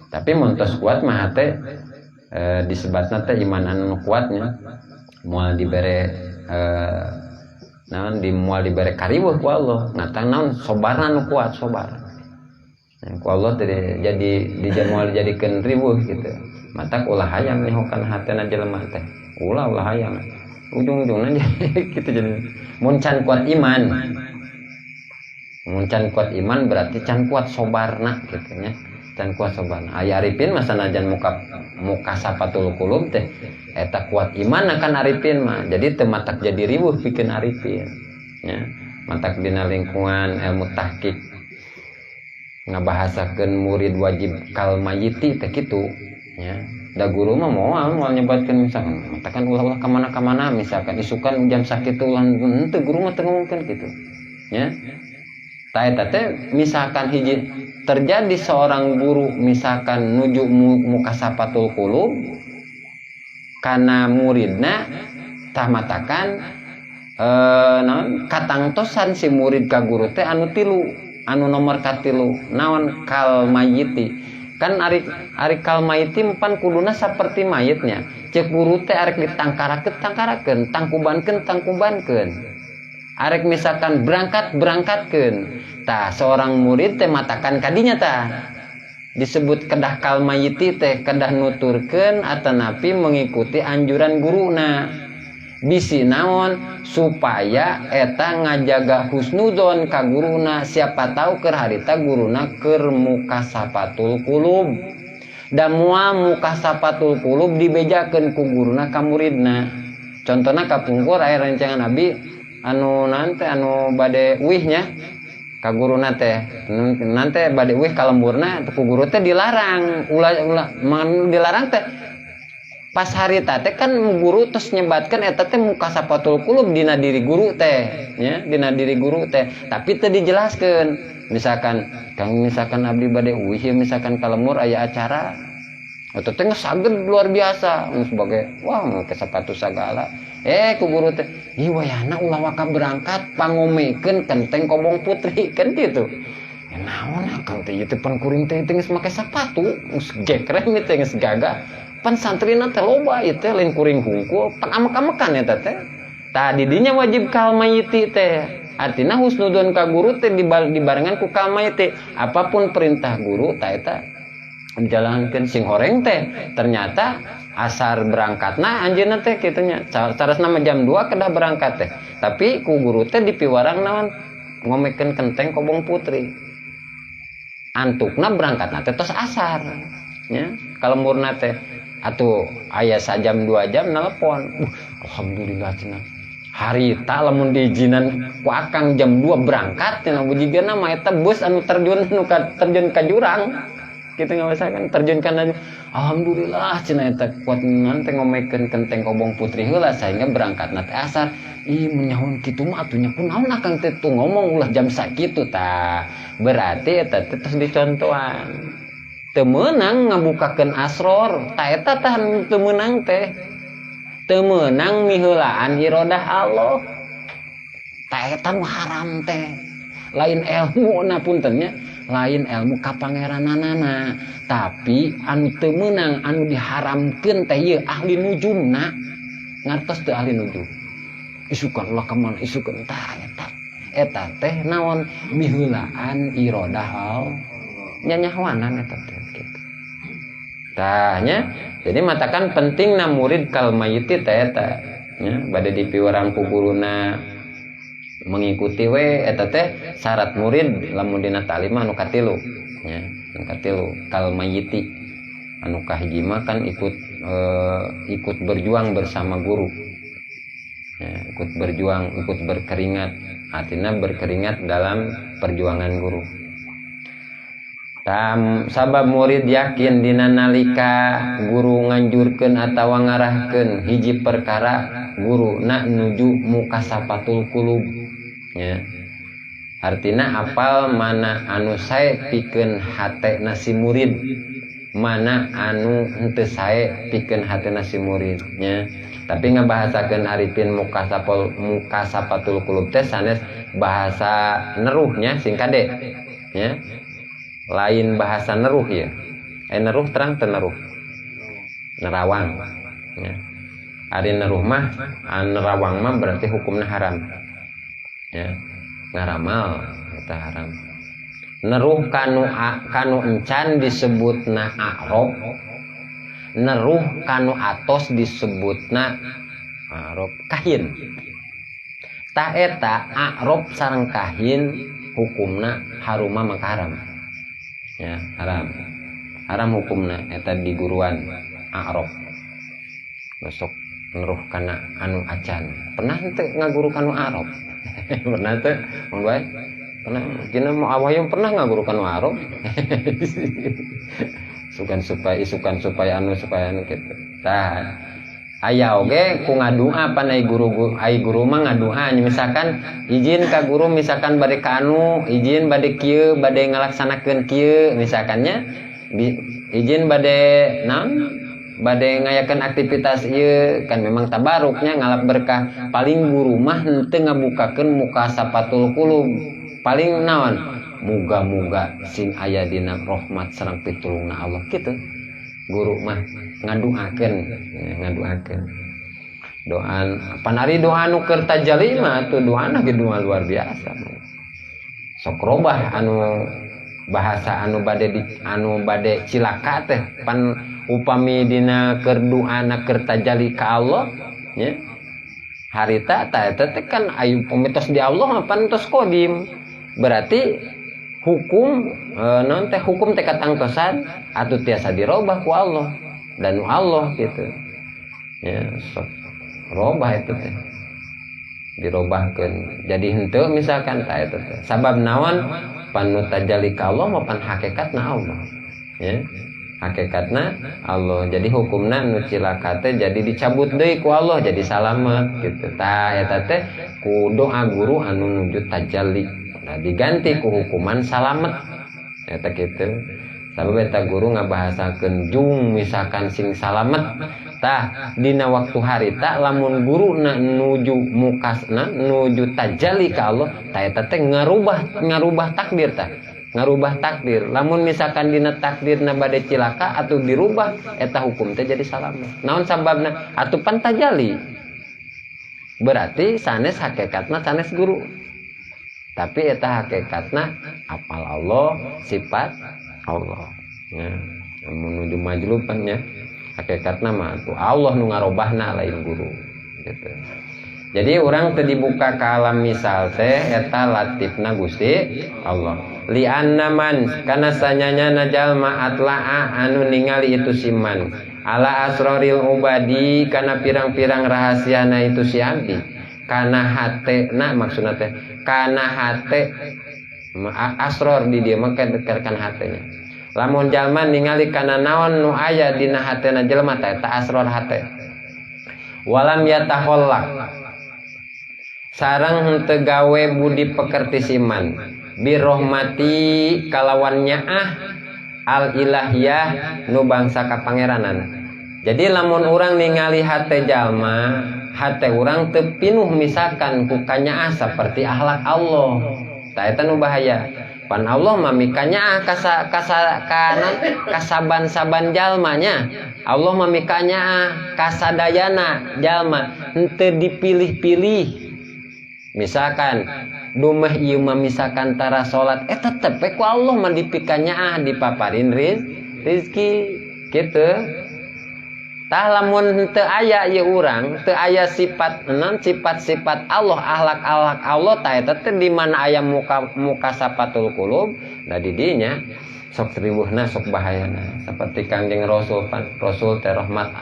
Tapi mun tos kuat mah teh disebatna teh iman anu kuatnya moal dibere naon di moal dibere kariweuh ku Allah. Ngatang naon sobarna nu kuat sobar. Nah, ku Allah teh jadi moal dijadikeun riweuh gitu. Matak ulah hayang nyahokan hatena jelema teh. Ulah ulah hayang. Ujung-ujungna gitu jadi mun can kuat iman. Mun can kuat iman berarti can kuat sobarna gitu nya. Can kuat sobarna. Aya arifin mah sanajan muka sapatul qulub teh eta kuat iman kan arifin mah. Jadi teu matak jadi riweuh pikeun arifin. Nya, matak dina lingkungan ilmu tahqiq ngabahasakeun murid wajib kal mayiti teh kitu nya. Da guru mah moal nyebatkeun misalkan matakan ulah-ulah ka mana-kamana misalkan isukan jam sakitu ulah henteu guru mah teu ngomongkeun kitu. Nya. Tah eta teh misalkan hiji terjadi seorang guru misalkan nuju mukasapatul qulub kana muridna tah matakan naon katangtosan si murid ka guru teh anu tilu anu nomor katilu naon kal mayiti kan ari kal mayiti pan kuduna saperti mayitnya cek guru teh arek ditangkarakeun tangkarakeun tangkubankeun tangkubankeun arek misalkan berangkat berangkatkeun tah seorang murid teh matakan kadinya tah disebut kedah kal mayiti teh kedah nuturkeun atanapi mengikuti anjuran guruna bisi naon supaya eta ngajaga husnudon ka guruna siapa tahu keur harita guruna keur mukasapatul qulub da moal mukasapatul qulub dibejakeun ku guruna ka muridna contona kapungkur aya rencangan abi anu nante anu bade uihnya ka guruna teh nante bade uih ka lemburna ku guru teh dilarang ulah dilarang teh pas harita teh kan guru terus nyebatkan eta teh mukasapatul qulub dina diri guru teh nya dina diri guru teh tapi teu dijelaskeun misalkan kang misalkan abdi bade uih misalkan ka lembur aya acara eta teh geus saged luar biasa sebagai wah make sepatu sagala ku guru teh ih wayahna ulah waka berangkat pangomekeun kenteng kobong putri kan kitu. Ya naon akang teh ieu teh pan kuring teh geus make sepatu geus gekrem ieu teh geus gagah pan santrina teh loba ieu teh lain kuring hungkul pan amek-amekan eta teh. Tah di dinya wajib kal mayiti teh. Artina husnudon ka guru teh dibarengan ku kal mayiti. Apapun perintah guru tah eta dijalankeun sing horeng teh. Ternyata asar berangkatna anjeunna teh kitu nya. Carasna mah jam 2 kedah berangkat teh. Tapi ku guru teh dipiwarang naon ngomekeun kenteng kobong putri. Antukna berangkatna teh tos asar nya. Kalemburna teh atuh aya sajam 2 jam nelpon. Alhamdulillah cenah. Harita lamun diizinan ku akang jam 2 berangkat cenah bujigana mah eta bus anu terjun anu terjun ka jurang. Kitu ngawasakan terjun kana. Alhamdulillah cenah eta kuat teh ngomekeun kenteng kobong putri heula sehingga berangkatna teh asar. Ih menyahun kitu mah atuh nya kunaon akang teh tuh ngomong ulah jam sakitu tah. Berarti eta teh tos dicontohan. Teu meunang ngabukakeun asror, ta eta tah teu meunang teh. Teu meunang miheulaan iradah Allah. Ta eta nu haram teh. Lain ilmu na punten nya, lain ilmu kapangerananana, tapi anu teu meunang anu diharamkeun teh ieu ahli nujumna. Ngartos teu ahli nujum. Isukan ulah ka mana isukan tah eta. Eta teh naon miheulaan iradah Allah. Nyanyawanan eta teh kitu. Tah nya, jadi matakan pentingna murid kal mayiti teh eta nya bade dipiwarang ku guruna mengikuti we eta teh syarat murid lamun dina ta'lim mah anu katilu nya, anu katilu kal mayiti. Anu kahiji mah kan ikut berjuang bersama guru. Ya, ikut berjuang, ikut berkeringat. Artinya berkeringat dalam perjuangan guru. Tam sabab murid yakin dina nalika guru nganjurkeun atawa ngarahkeun hiji perkara guru na nuju mukasapatul qulub nya. Artina apal mana anu sae pikeun hatena si murid, mana anu henteu sae pikeun hatena si murid nya. Tapi ngabahasakeun arifin mukasapatul qulub teh sanes bahasa neruhnya sing kade nya. Lain bahasa neruh ya. Neruh terang teu neruh. Nerawang ya. Ari neruh mah, nerawang mah berarti hukumna haram. Ya. Ngaramal eta haram. Neruh kanu encan disebutna a'rob. Neruh kanu atos disebutna a'rob kahin. Tah eta a'rob sareng kahin hukumna haruma maka haram. Ya, haram. Haram hukumna eta di guruan a'raf. Besok neruh kana anu acan. Pernah teu ngaguru kanu a'raf? Pernah teu? Mun bae? Pernah. Dina mau awayung pernah ngaguru kanu a'raf? Sukan supaya isukan supaya anu kitu. Tah aya oge ku ngadua pan ai guru ai guru mah ngadua misalkan izin ka guru misalkan bade ka anu izin bade kieu bade ngalaksanakeun kieu misalkannya izin bade naon bade ngayakeun aktivitas ieu kan memang tabaruknya ngalap berkah paling guru mah henteu ngabukakeun muka sapatul qulub paling naon muga-muga sing aya dina rahmat sareng pitulungna Allah kitu. Guru mah ngaduakeun ngaduakeun doan panari doa nu keur tajali mah atuh doana ge doa luar biasa sok robah anu bahasa anu bade di, anu bade cilaka teh pan upami dina keur doana keur tajali ka Allah nya harita ta eta teh kan ayu pamitos di Allah mah pan tos kodim berarti hukum non teh hukum teh katangtosan atuh tiasa dirobah ku Allah dan nu Allah gitu ya sok robah itu teh dirobahkeun jadi henteu misalkan ta eta teh sabab naon pan nu tajalli ka Allah mah pan hakikatna Allah ya hakikatna Allah jadi hukumna nu cilaka teh jadi dicabut deui ku Allah jadi salamet gitu tah eta teh ku doa guru anu nuju tajalli. Nah diganti ku hukuman salamet eta kitu sabab eta guru ngabahasakeun jung misalkan sing salamet tah dina waktu harita lamun guruna nuju mukasna nuju tajalli ka Allah tah eta teh ngarubah takdir tah ngarubah takdir lamun misalkan dina takdirna bade cilaka atuh dirubah eta hukum teh jadi salamet naon sababna atuh pan tajalli berarti sanes hakikatna sanes guru tapi eta hakikatna apal Allah sifat Allah ya menuju majluban nya hakikatna mah tuh Allah nu ngarobahna lain guru gitu. Jadi urang teu dibuka ka alam misal teh eta latifna Gusti Allah li anna man kana sanyanya jalma atla'a anu ningali itu siman ala asraril ubadi kana pirang-pirang rahasiana itu si abdi kana hatena maksudna teh kana hate asror di dieu mah kana hatena lamun jalma ningali kana naon nu aya dina hatena jelema teh eta asror hate walam yatakhallaq sareng henteu gawe budi pekerti siman birrohmati kalawan nyaah al ilahiyah nu bangsa kapangeranan. Jadi lamun urang ningali hate jalma hate urang teu pinuh misalkan ku kanyaah seperti akhlak Allah tah eta nu bahaya pan Allah mah mikanyaah kasa kasa kanan kasaban-saban jalmanya Allah mah mikanyaah kasadayana jalma henteu dipilih-pilih misalkan dumeh ieu mah misalkan tara salat tetep we ku Allah mah dipikanyaah dipaparin rizki kitu. Tah lamun henteu aya ieu urang, teu aya sifat non sifat-sifat Allah, akhlak-akhlak Allah tah eta teh di mana aya muka sapatul qulub, nah di dinya sok riweuhna sok bahayana. Seperti Kangjeng Rasul pan Rasul teh rahmat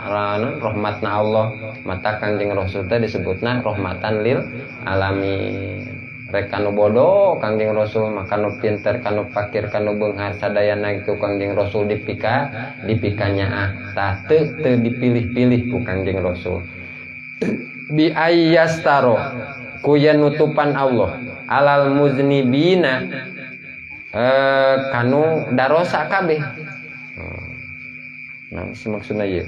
rahmatna Allah, mata Kangjeng Rasul teh disebutna rahmatan lil alamin. Rek kanu bodoh Kangjeng Rasul mah kanu pinter kanu fakir kanu beunghar sadayana ku Kangjeng Rasul dipikanya ah tah teu dipilih-pilih ku Kangjeng Rasul bi ayyastaro ku yen nutupan Allah alal muznibina kanu darosa kabeh. Nah maksudna ieu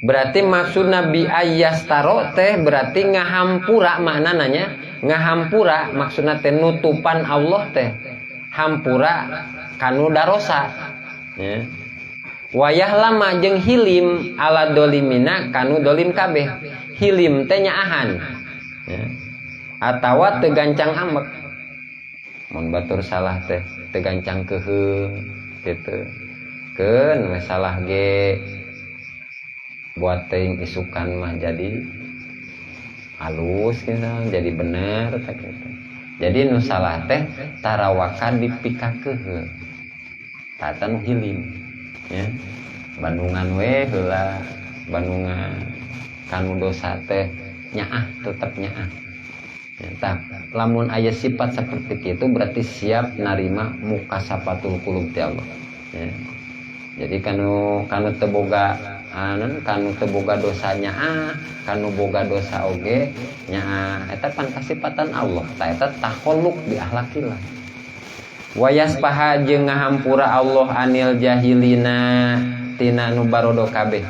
berarti maksudna bi ayyastaro teh berarti ngahampura maknana nya ngahampura maksudna teh nutupan Allah teh hampura kanu darosa ya. Wayah lama jeung hilim ala dolimina kanu dolim kabeh hilim teh nyaahan ya. Atawa teu gancang amek mun batur salah teh teu gancang keuheung kitu keun we salah ge buat teuing isukan mah jadi halus gitu, jadi bener tak gitu. Jadi nu salah teh tarawakan dipikakeuheung. Tah eta nu hilim nya. Bandungan we heula, bandungan kanu dosa teh nyaah, tetep nyaah. Ya, tah lamun aya sifat seperti itu berarti siap narima mukasafatul qulub ti Allah ya. Jadi kanu kanu teu boga anu, kanu teu boga dosa nyaah, kanu boga dosa oge nyaah, eta pan kasipatan Allah. Tah eta takhalluk bi akhlakillah. Wayasfaha jeung ngahampura Allah anil jahilina tina nu barodo kabeh.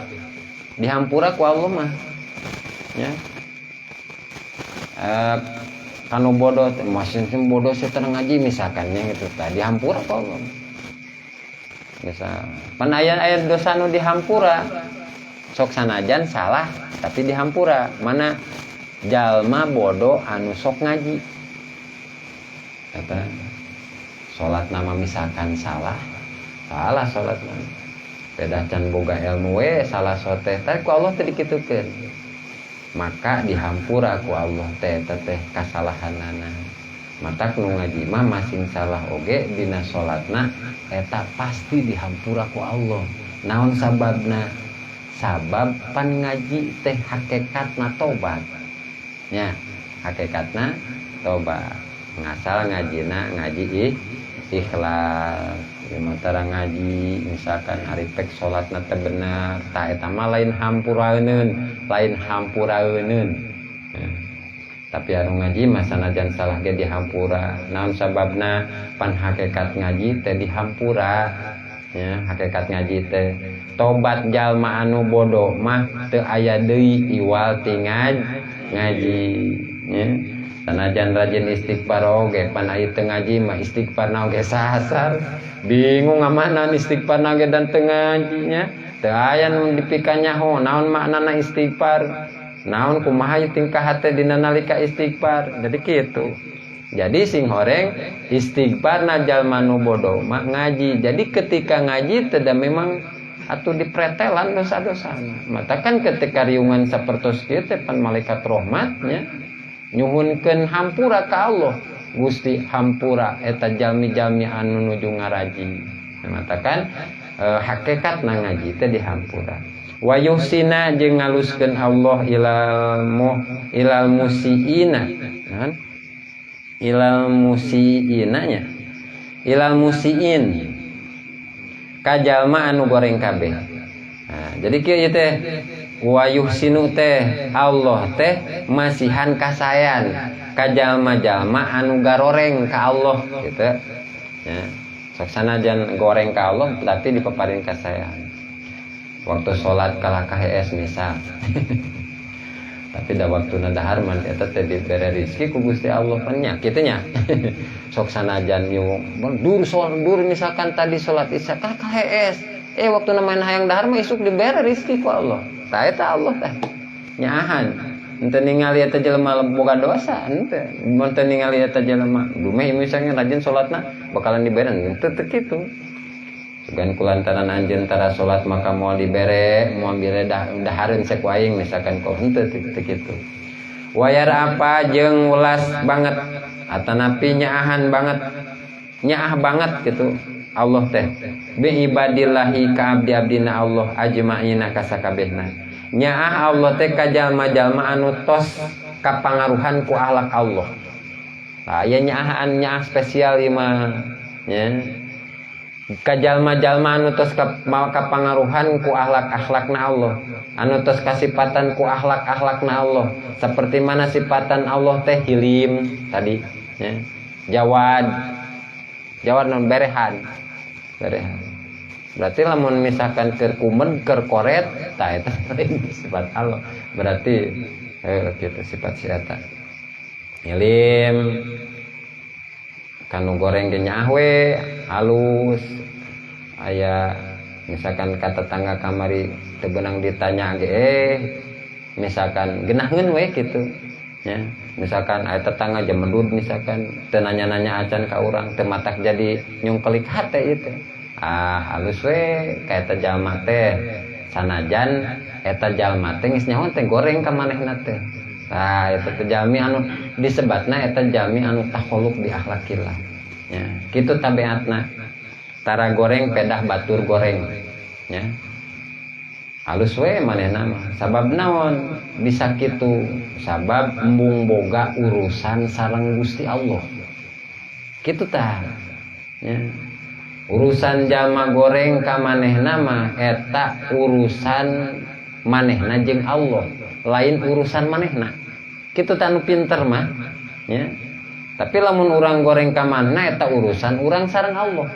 Dihampura ku Allah mah nya. Kanu bodoh masih bodoh saya ngaji misalkan nya gitu, tah dihampura ku Allah. Misal pan aya aya dosa nu dihampura, sok sanajan salah tapi dihampura. Mana jalma bodoh anu sok ngaji, eta salat nama misalkan salah, salah salat nama beda can boga ilmu we salah sote teh ku Allah teh dikitukeun, maka dihampura ku Allah teh eta teh kasalahanana. Matak nu ngaji mah masing salah oge dina salatna eta pasti dihampura ku Allah. Naon sababna? Sabab pan ngaji teh hakikatna tobat nya, hakikatna tobat. Ngasal ngajina ngaji ikhlas. Sementara ngaji misalkan ari pek salatna teh bener, tah eta mah lain hampuraeun, lain hampuraeun ya. Tapi anu ngaji mah sanajan salah ge dihampura. Naon sababna? Pan hakikat ngaji teh dihampura ya, hakikat ngaji teh tobat. Jalma anu bodoh mah teu aya deui iwal ti ngaji ya. Sanajan rajin istighfar oge pan aya teu ngaji mah istighfarna oge sasar, bingung ngamanan istighfarna oge dan teu ngaji nya. Teu aya nu dipikanyaho naon maknana istighfar, naon kumaha tingkah hate dina nalika istighfar. Jadi kitu. Jadi sing horeng istighfar na jalma nu bodoh mah ngaji. Jadi ketika ngaji tidak memang atau dipretelan dosa-dosa. Mata kan ketika riungan sapertos kieu teh pan malaikat rahmatnya nyuhunkeun hampura ka Allah. Gusti, hampura eta jalmi-jalmi anu nuju ngaraji. Mata kan hakikat na ngaji teh dihampura. Wa yuhsina jeung ngaluskeun Allah ilal mu ilal musiina. Kan? Ilal musiina nya. Ilal musiin. Ka jalma anu goreng kabeh. Nah, jadi kieu ieu teh wa yuhsinu teh Allah teh masihan kasayan ka jalma-jalma anu garoreng ka Allah gitu. Ya. Sok sanajan goreng ka Allah tapi dipaparin kasayan. Waktu sholat kalah KHS misal. Tapi da waktu dahar mah eta teh dibere rezeki ku Gusti Allah pan nya kitu nya. Sok sanajan yo dur sholat dur misalkan tadi sholat isya kalah KHS. Waktu main hayang dahar mah isuk dibere rezeki ku Allah. Tah eta Allah tah. Nyaahan. Henteu ningali eta jelema boga dosa henteu. Mun teu ningali eta jelema dumeh misalnya rajin salatna bakalan dibere henteu, teu kitu. Sugan kulantaran anjeun tara salat maka moal dibere, moal bere dahareun sek aing misalkan kok henteu, teu kitu. Wayar apa jeung welas banget atanapi nyaahan banget, nyaah banget gitu Allah teh bi ibadillahi ka abdi-abdina Allah ajmaina kasakabehna. Nyaah Allah teh ka jalma-jalma anu tos kapangaruhan ku akhlak Allah. Tah aya nyaahan, nyaah spesial ieu mah nya. Ka jalma-jalma anu tos kapangaruhan ku akhlak-akhlakna Allah, anu tos kasipatan ku akhlak-akhlakna Allah, seperti mana sifatan Allah teh hilim tadi ya. Jawad, jawad non berehan, berehan berarti lamun misalkan keur kumed keur koret tah eta lain sifat Allah berarti, gitu sifat si eta hilim. Kanu goreng ge nyaah we halus. Aya misalkan ka tetangga kamari teu beunang ditanya ge, misalkan geunaheun we kitu nya. Misalkan aya tetangga jemedud misalkan teu nanya-nanya acan ka urang, teu matak jadi nyungkelik hate ieu teh, ah halus we ka eta jalma teh, sanajan eta jalma teh geus nyaho teh goreng ka manehna teh. Tah eta teh jalmi anu disebatna eta jalmi anu takhalluk bi akhlakillah nya, kitu tabiatna. Tara goreng pedah batur goreng nya. Alus we manehna mah. Sabab naon bisa kitu? Sabab embung boga urusan sareng Gusti Allah. Kitu tah. Nya. Urusan jalma goreng ka manehna mah eta urusan manehna jeung Allah, lain urusan manehna. Kitu tah nu pinter mah nya. Tapi lamun urang goreng ka manehna eta urusan urang sareng Allah.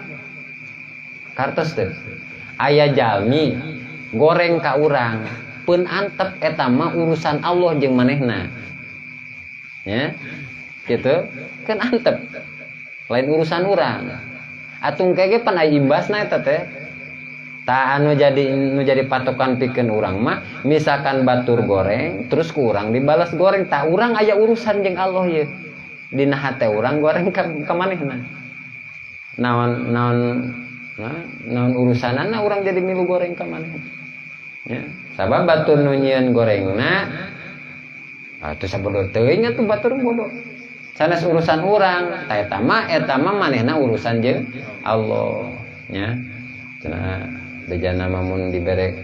Kartos teh. Aya jalmi goreng ka urang pun antep eta mah urusan Allah jeung manehna. Ya. Gitu. Kan antep. Lain urusan urang. Atung kege pan aya imbasna eta teh. Ta anu jadi patokan pikeun urang mah misalkan batur goreng terus ku urang dibalas goreng, ta urang aya urusan jeung Allah ieu. Dina hate urang goreng ka manehna. Naon naon nah, naon urusanana urang jadi milu goreng ka manehna. Ya, sabab batur nu nyieun gorengna atuh sabodo teuing atuh batur bodoh. Sanes urusan urang, ta eta mah manehna urusan jeung Allah nya. Cenah bejana mah mun dibere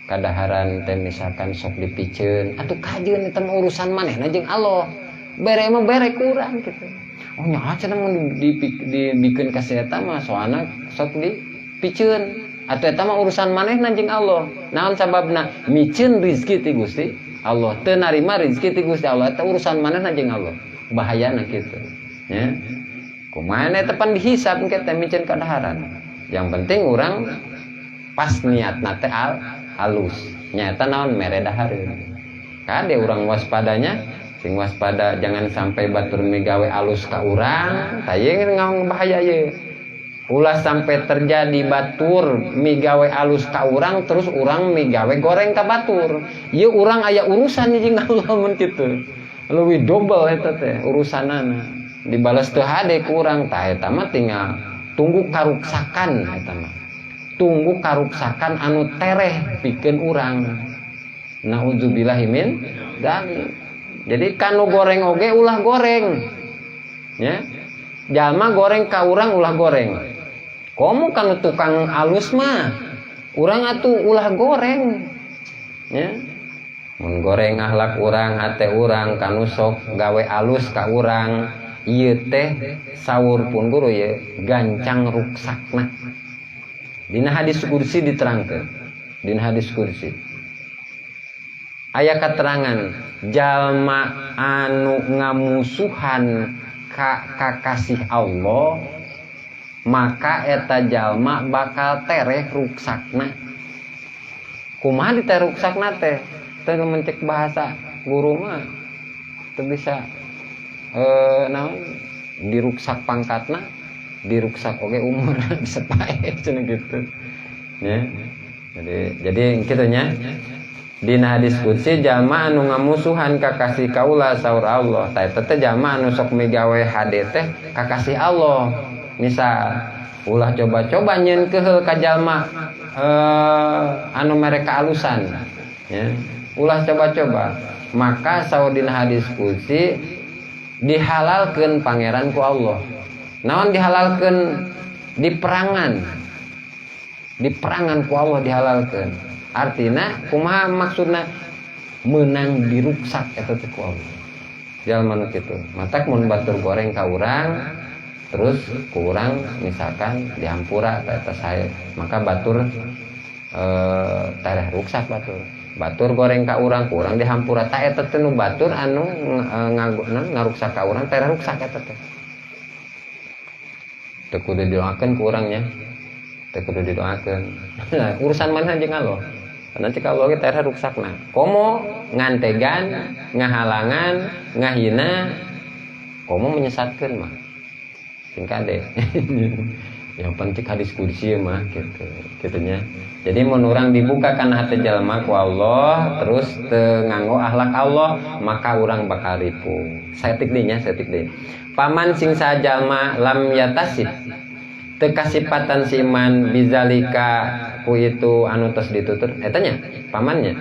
kadaharan teh misalkan sok dipiceun, atuh kajeun eta mah urusan manehna jeung Allah. Bere mah bere ku urang kitu. Oh nya cenah mun dibikeun ka si eta mah soalna sok dipiceun. Atuh eta mah urusan manehna jeung Allah. Naon sababna? Miceun rizki ti Gusti Allah. Teu narima rizki ti Gusti Allah eta urusan manehna jeung Allah. Bahayana kitu. Ya. Kumaha eta pan dihisab engke teh miceun kadaharan. Yang penting urang pas niatna teh halus. Nyaeta naon mere dahareun. Kade urang waspadanya sing waspada jangan sampai batur migawe alus ka urang, tah ieu ngomong bahaya ieu. Ulah sampai terjadi batur migawe alus ka urang terus urang migawe goreng ka batur. Ieu urang aya urusan jeung Allah mun kitu. Leuwih dobel eta teh urusanana. Dibalas teu hade ku urang, tah eta mah tinggal tunggu karuksakan eta mah. Tunggu karuksakan anu tereh pikeun urang. Nauzubillahi min dzalik. Jadi kanu goreng oge ulah goreng. Ya. Jalma goreng ka urang ulah goreng. Komo kanu tukang alus mah urang atuh ulah goreng. Ya. Mun goreng akhlak urang, hate urang kanu sok gawe alus ka urang, ieu teh saur pun guru ye gancang ruksakna. Dina hadis kursi diterangkeun. Dina hadis kursi aya keterangan jalma anu ngamusuhan ka kakasih Allah maka eta jalma bakal tereh ruksakna. Kumaha ditereh ruksakna teh? Teu mencek bahasa guru mah teu bisa naon diruksak pangkatna, diruksak oge umurna bisa paeh cenah gitu. Ya. Jadi kitu nya. Dina hadis qudsi jalma anu ngamusuhan kakasih kaula saur Allah. Ta eta teh jalma anu sok migawe hade teh kakasih Allah. Misal ulah coba-coba nyeun keheul ka jalma anu mere kaalusan. Ya. Ulah coba-coba. Maka saur dina hadis qudsi dihalalkeun pangeran ku Allah. Naon dihalalkeun? Di perangan. Di perangan ku Allah dihalalkeun. Artina kumaha maksudna? Menang diruksak eta teh ku Allah. Jalma nu kitu. Matak mun batur goreng ka urang terus ku urang misalkan dihampura eta sae, maka batur tereh ruksak batur. Batur goreng ka urang, ku urang dihampura ta eta teh nu batur anu ngaruksak ka urang tereh ruksak eta teh. Teu kudu didoakeun ku urang nya. Teu kudu didoakeun. Urusan mana jeung Allah. Karena cek Allah ge tereh ruksakna. Komo ngantegan, ngahalangan, ngahina, komo menyesatkeun mah. Sing kade. Yang penting hadis kursi mah gitu, gitunya. Jadi mun urang dibuka kana hati jalma ku Allah, terus teu nganggo akhlak Allah, maka urang bakal ripuh. Saeutik deui nya, saeutik deui. Paman sing sajalma lam yatasib teu kasipatan si iman bizalika ku itu anu tos ditutur eta nya pamannya.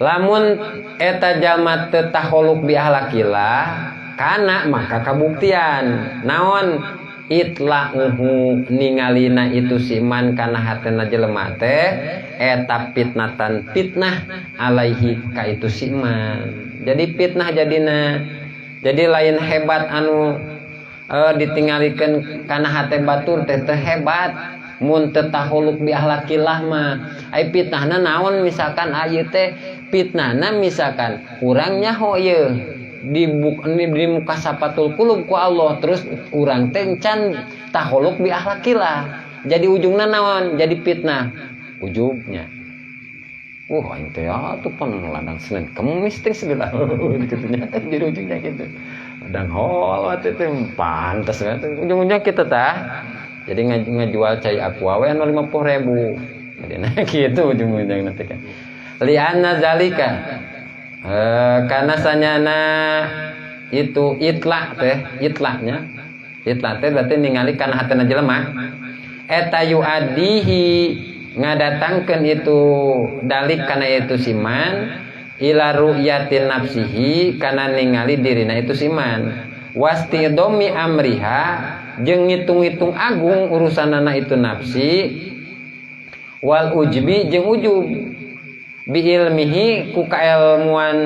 Lamun eta jalma teu takholuq bi ahlakillah kana maka kabuktian naon Itla'uhu ningalina itu siman kana hatena jelema teh eta fitnatan fitnah alaihi ka itu siman. Jadi fitnah jadina. Jadi lain hebat anu ditinggalikeun kana hate batur teh teh hebat mun teu tahuluk bi ahlakillah mah. Ai fitnahna naon misalkan ieu teh fitnahna misalkan urang nyaho ieu di muka sapatul qulub ku Allah terus urang teh can tahuluk bi ahlakillah. Jadi ujungna naon? Jadi fitnah ujubnya. Wah, aing teh atuh pan ladang Senin Kemis teh segala gitu nya. Jadi ujungnya gitu. Ladang hol atuh teh pantes ujung-ujungnya kita tah. Jadi ngajual cai aqua we anu 50.000. Jadi nah gitu ujung-ujungnya nanti kan. Lianna zalika. Karena sanyana itu itlak teh, itlaknya. Itlak teh berarti ningali kana hatena jelema. Eta yuadihi ngadatangkeun itu dalik kana itu siman ila ru'yatin nafsihi kana ningali dirina itu siman wastidomi amriha jeung ngitung-ngitung agung urusanana itu nafsi wal ujbi jeung ujub bi ilmihi ku kailmuan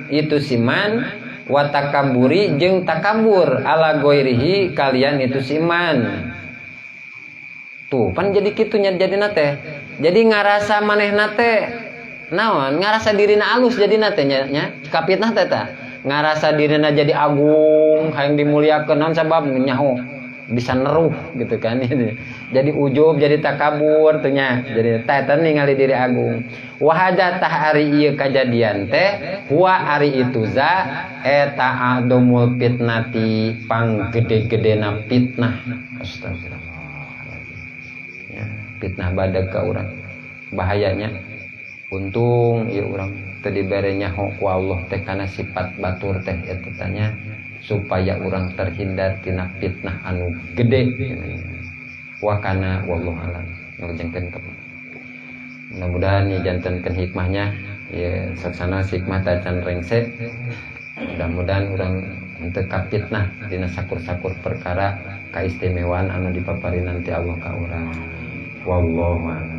itu siman wa takaburi jeung takabur ala goirihi kalian itu siman. Tuh pan jadi kitunya jadi nate. Jadi ngarasa manehna teh naon? Ngarasa dirina alus jadi nate nya nya. Kapitnah teh tah. Ngarasa dirina jadi agung, hayang dimuliakeun naon sabab nyaho bisa neruh gitu kan. Jadi ujub, jadi takabur tuh nya. Jadi teh teh ningali diri agung. Wa hadza tah ari ieu kajadian teh huwa ari itu za eta adomul fitnati pang gede-gedena fitnah. Astagfirullah. Fitnah badag ka urang bahayanya. Untung ieu urang teu dibere nyaho ku Allah teh kana sifat batur teh eta tanya supaya urang terhindar tina fitnah anu gede. Wa kana wallahu alam. Ngarujengkeun ka mudah-mudahan ieu jantenkeun hikmahnya ieu saksana hikmah tacan rengse. Mudah-mudahan urang henteu kafitnah dina sakur-sakur perkara kaistimewaan anu dipapari nanti Allah ka urang. Wallahu a'lam.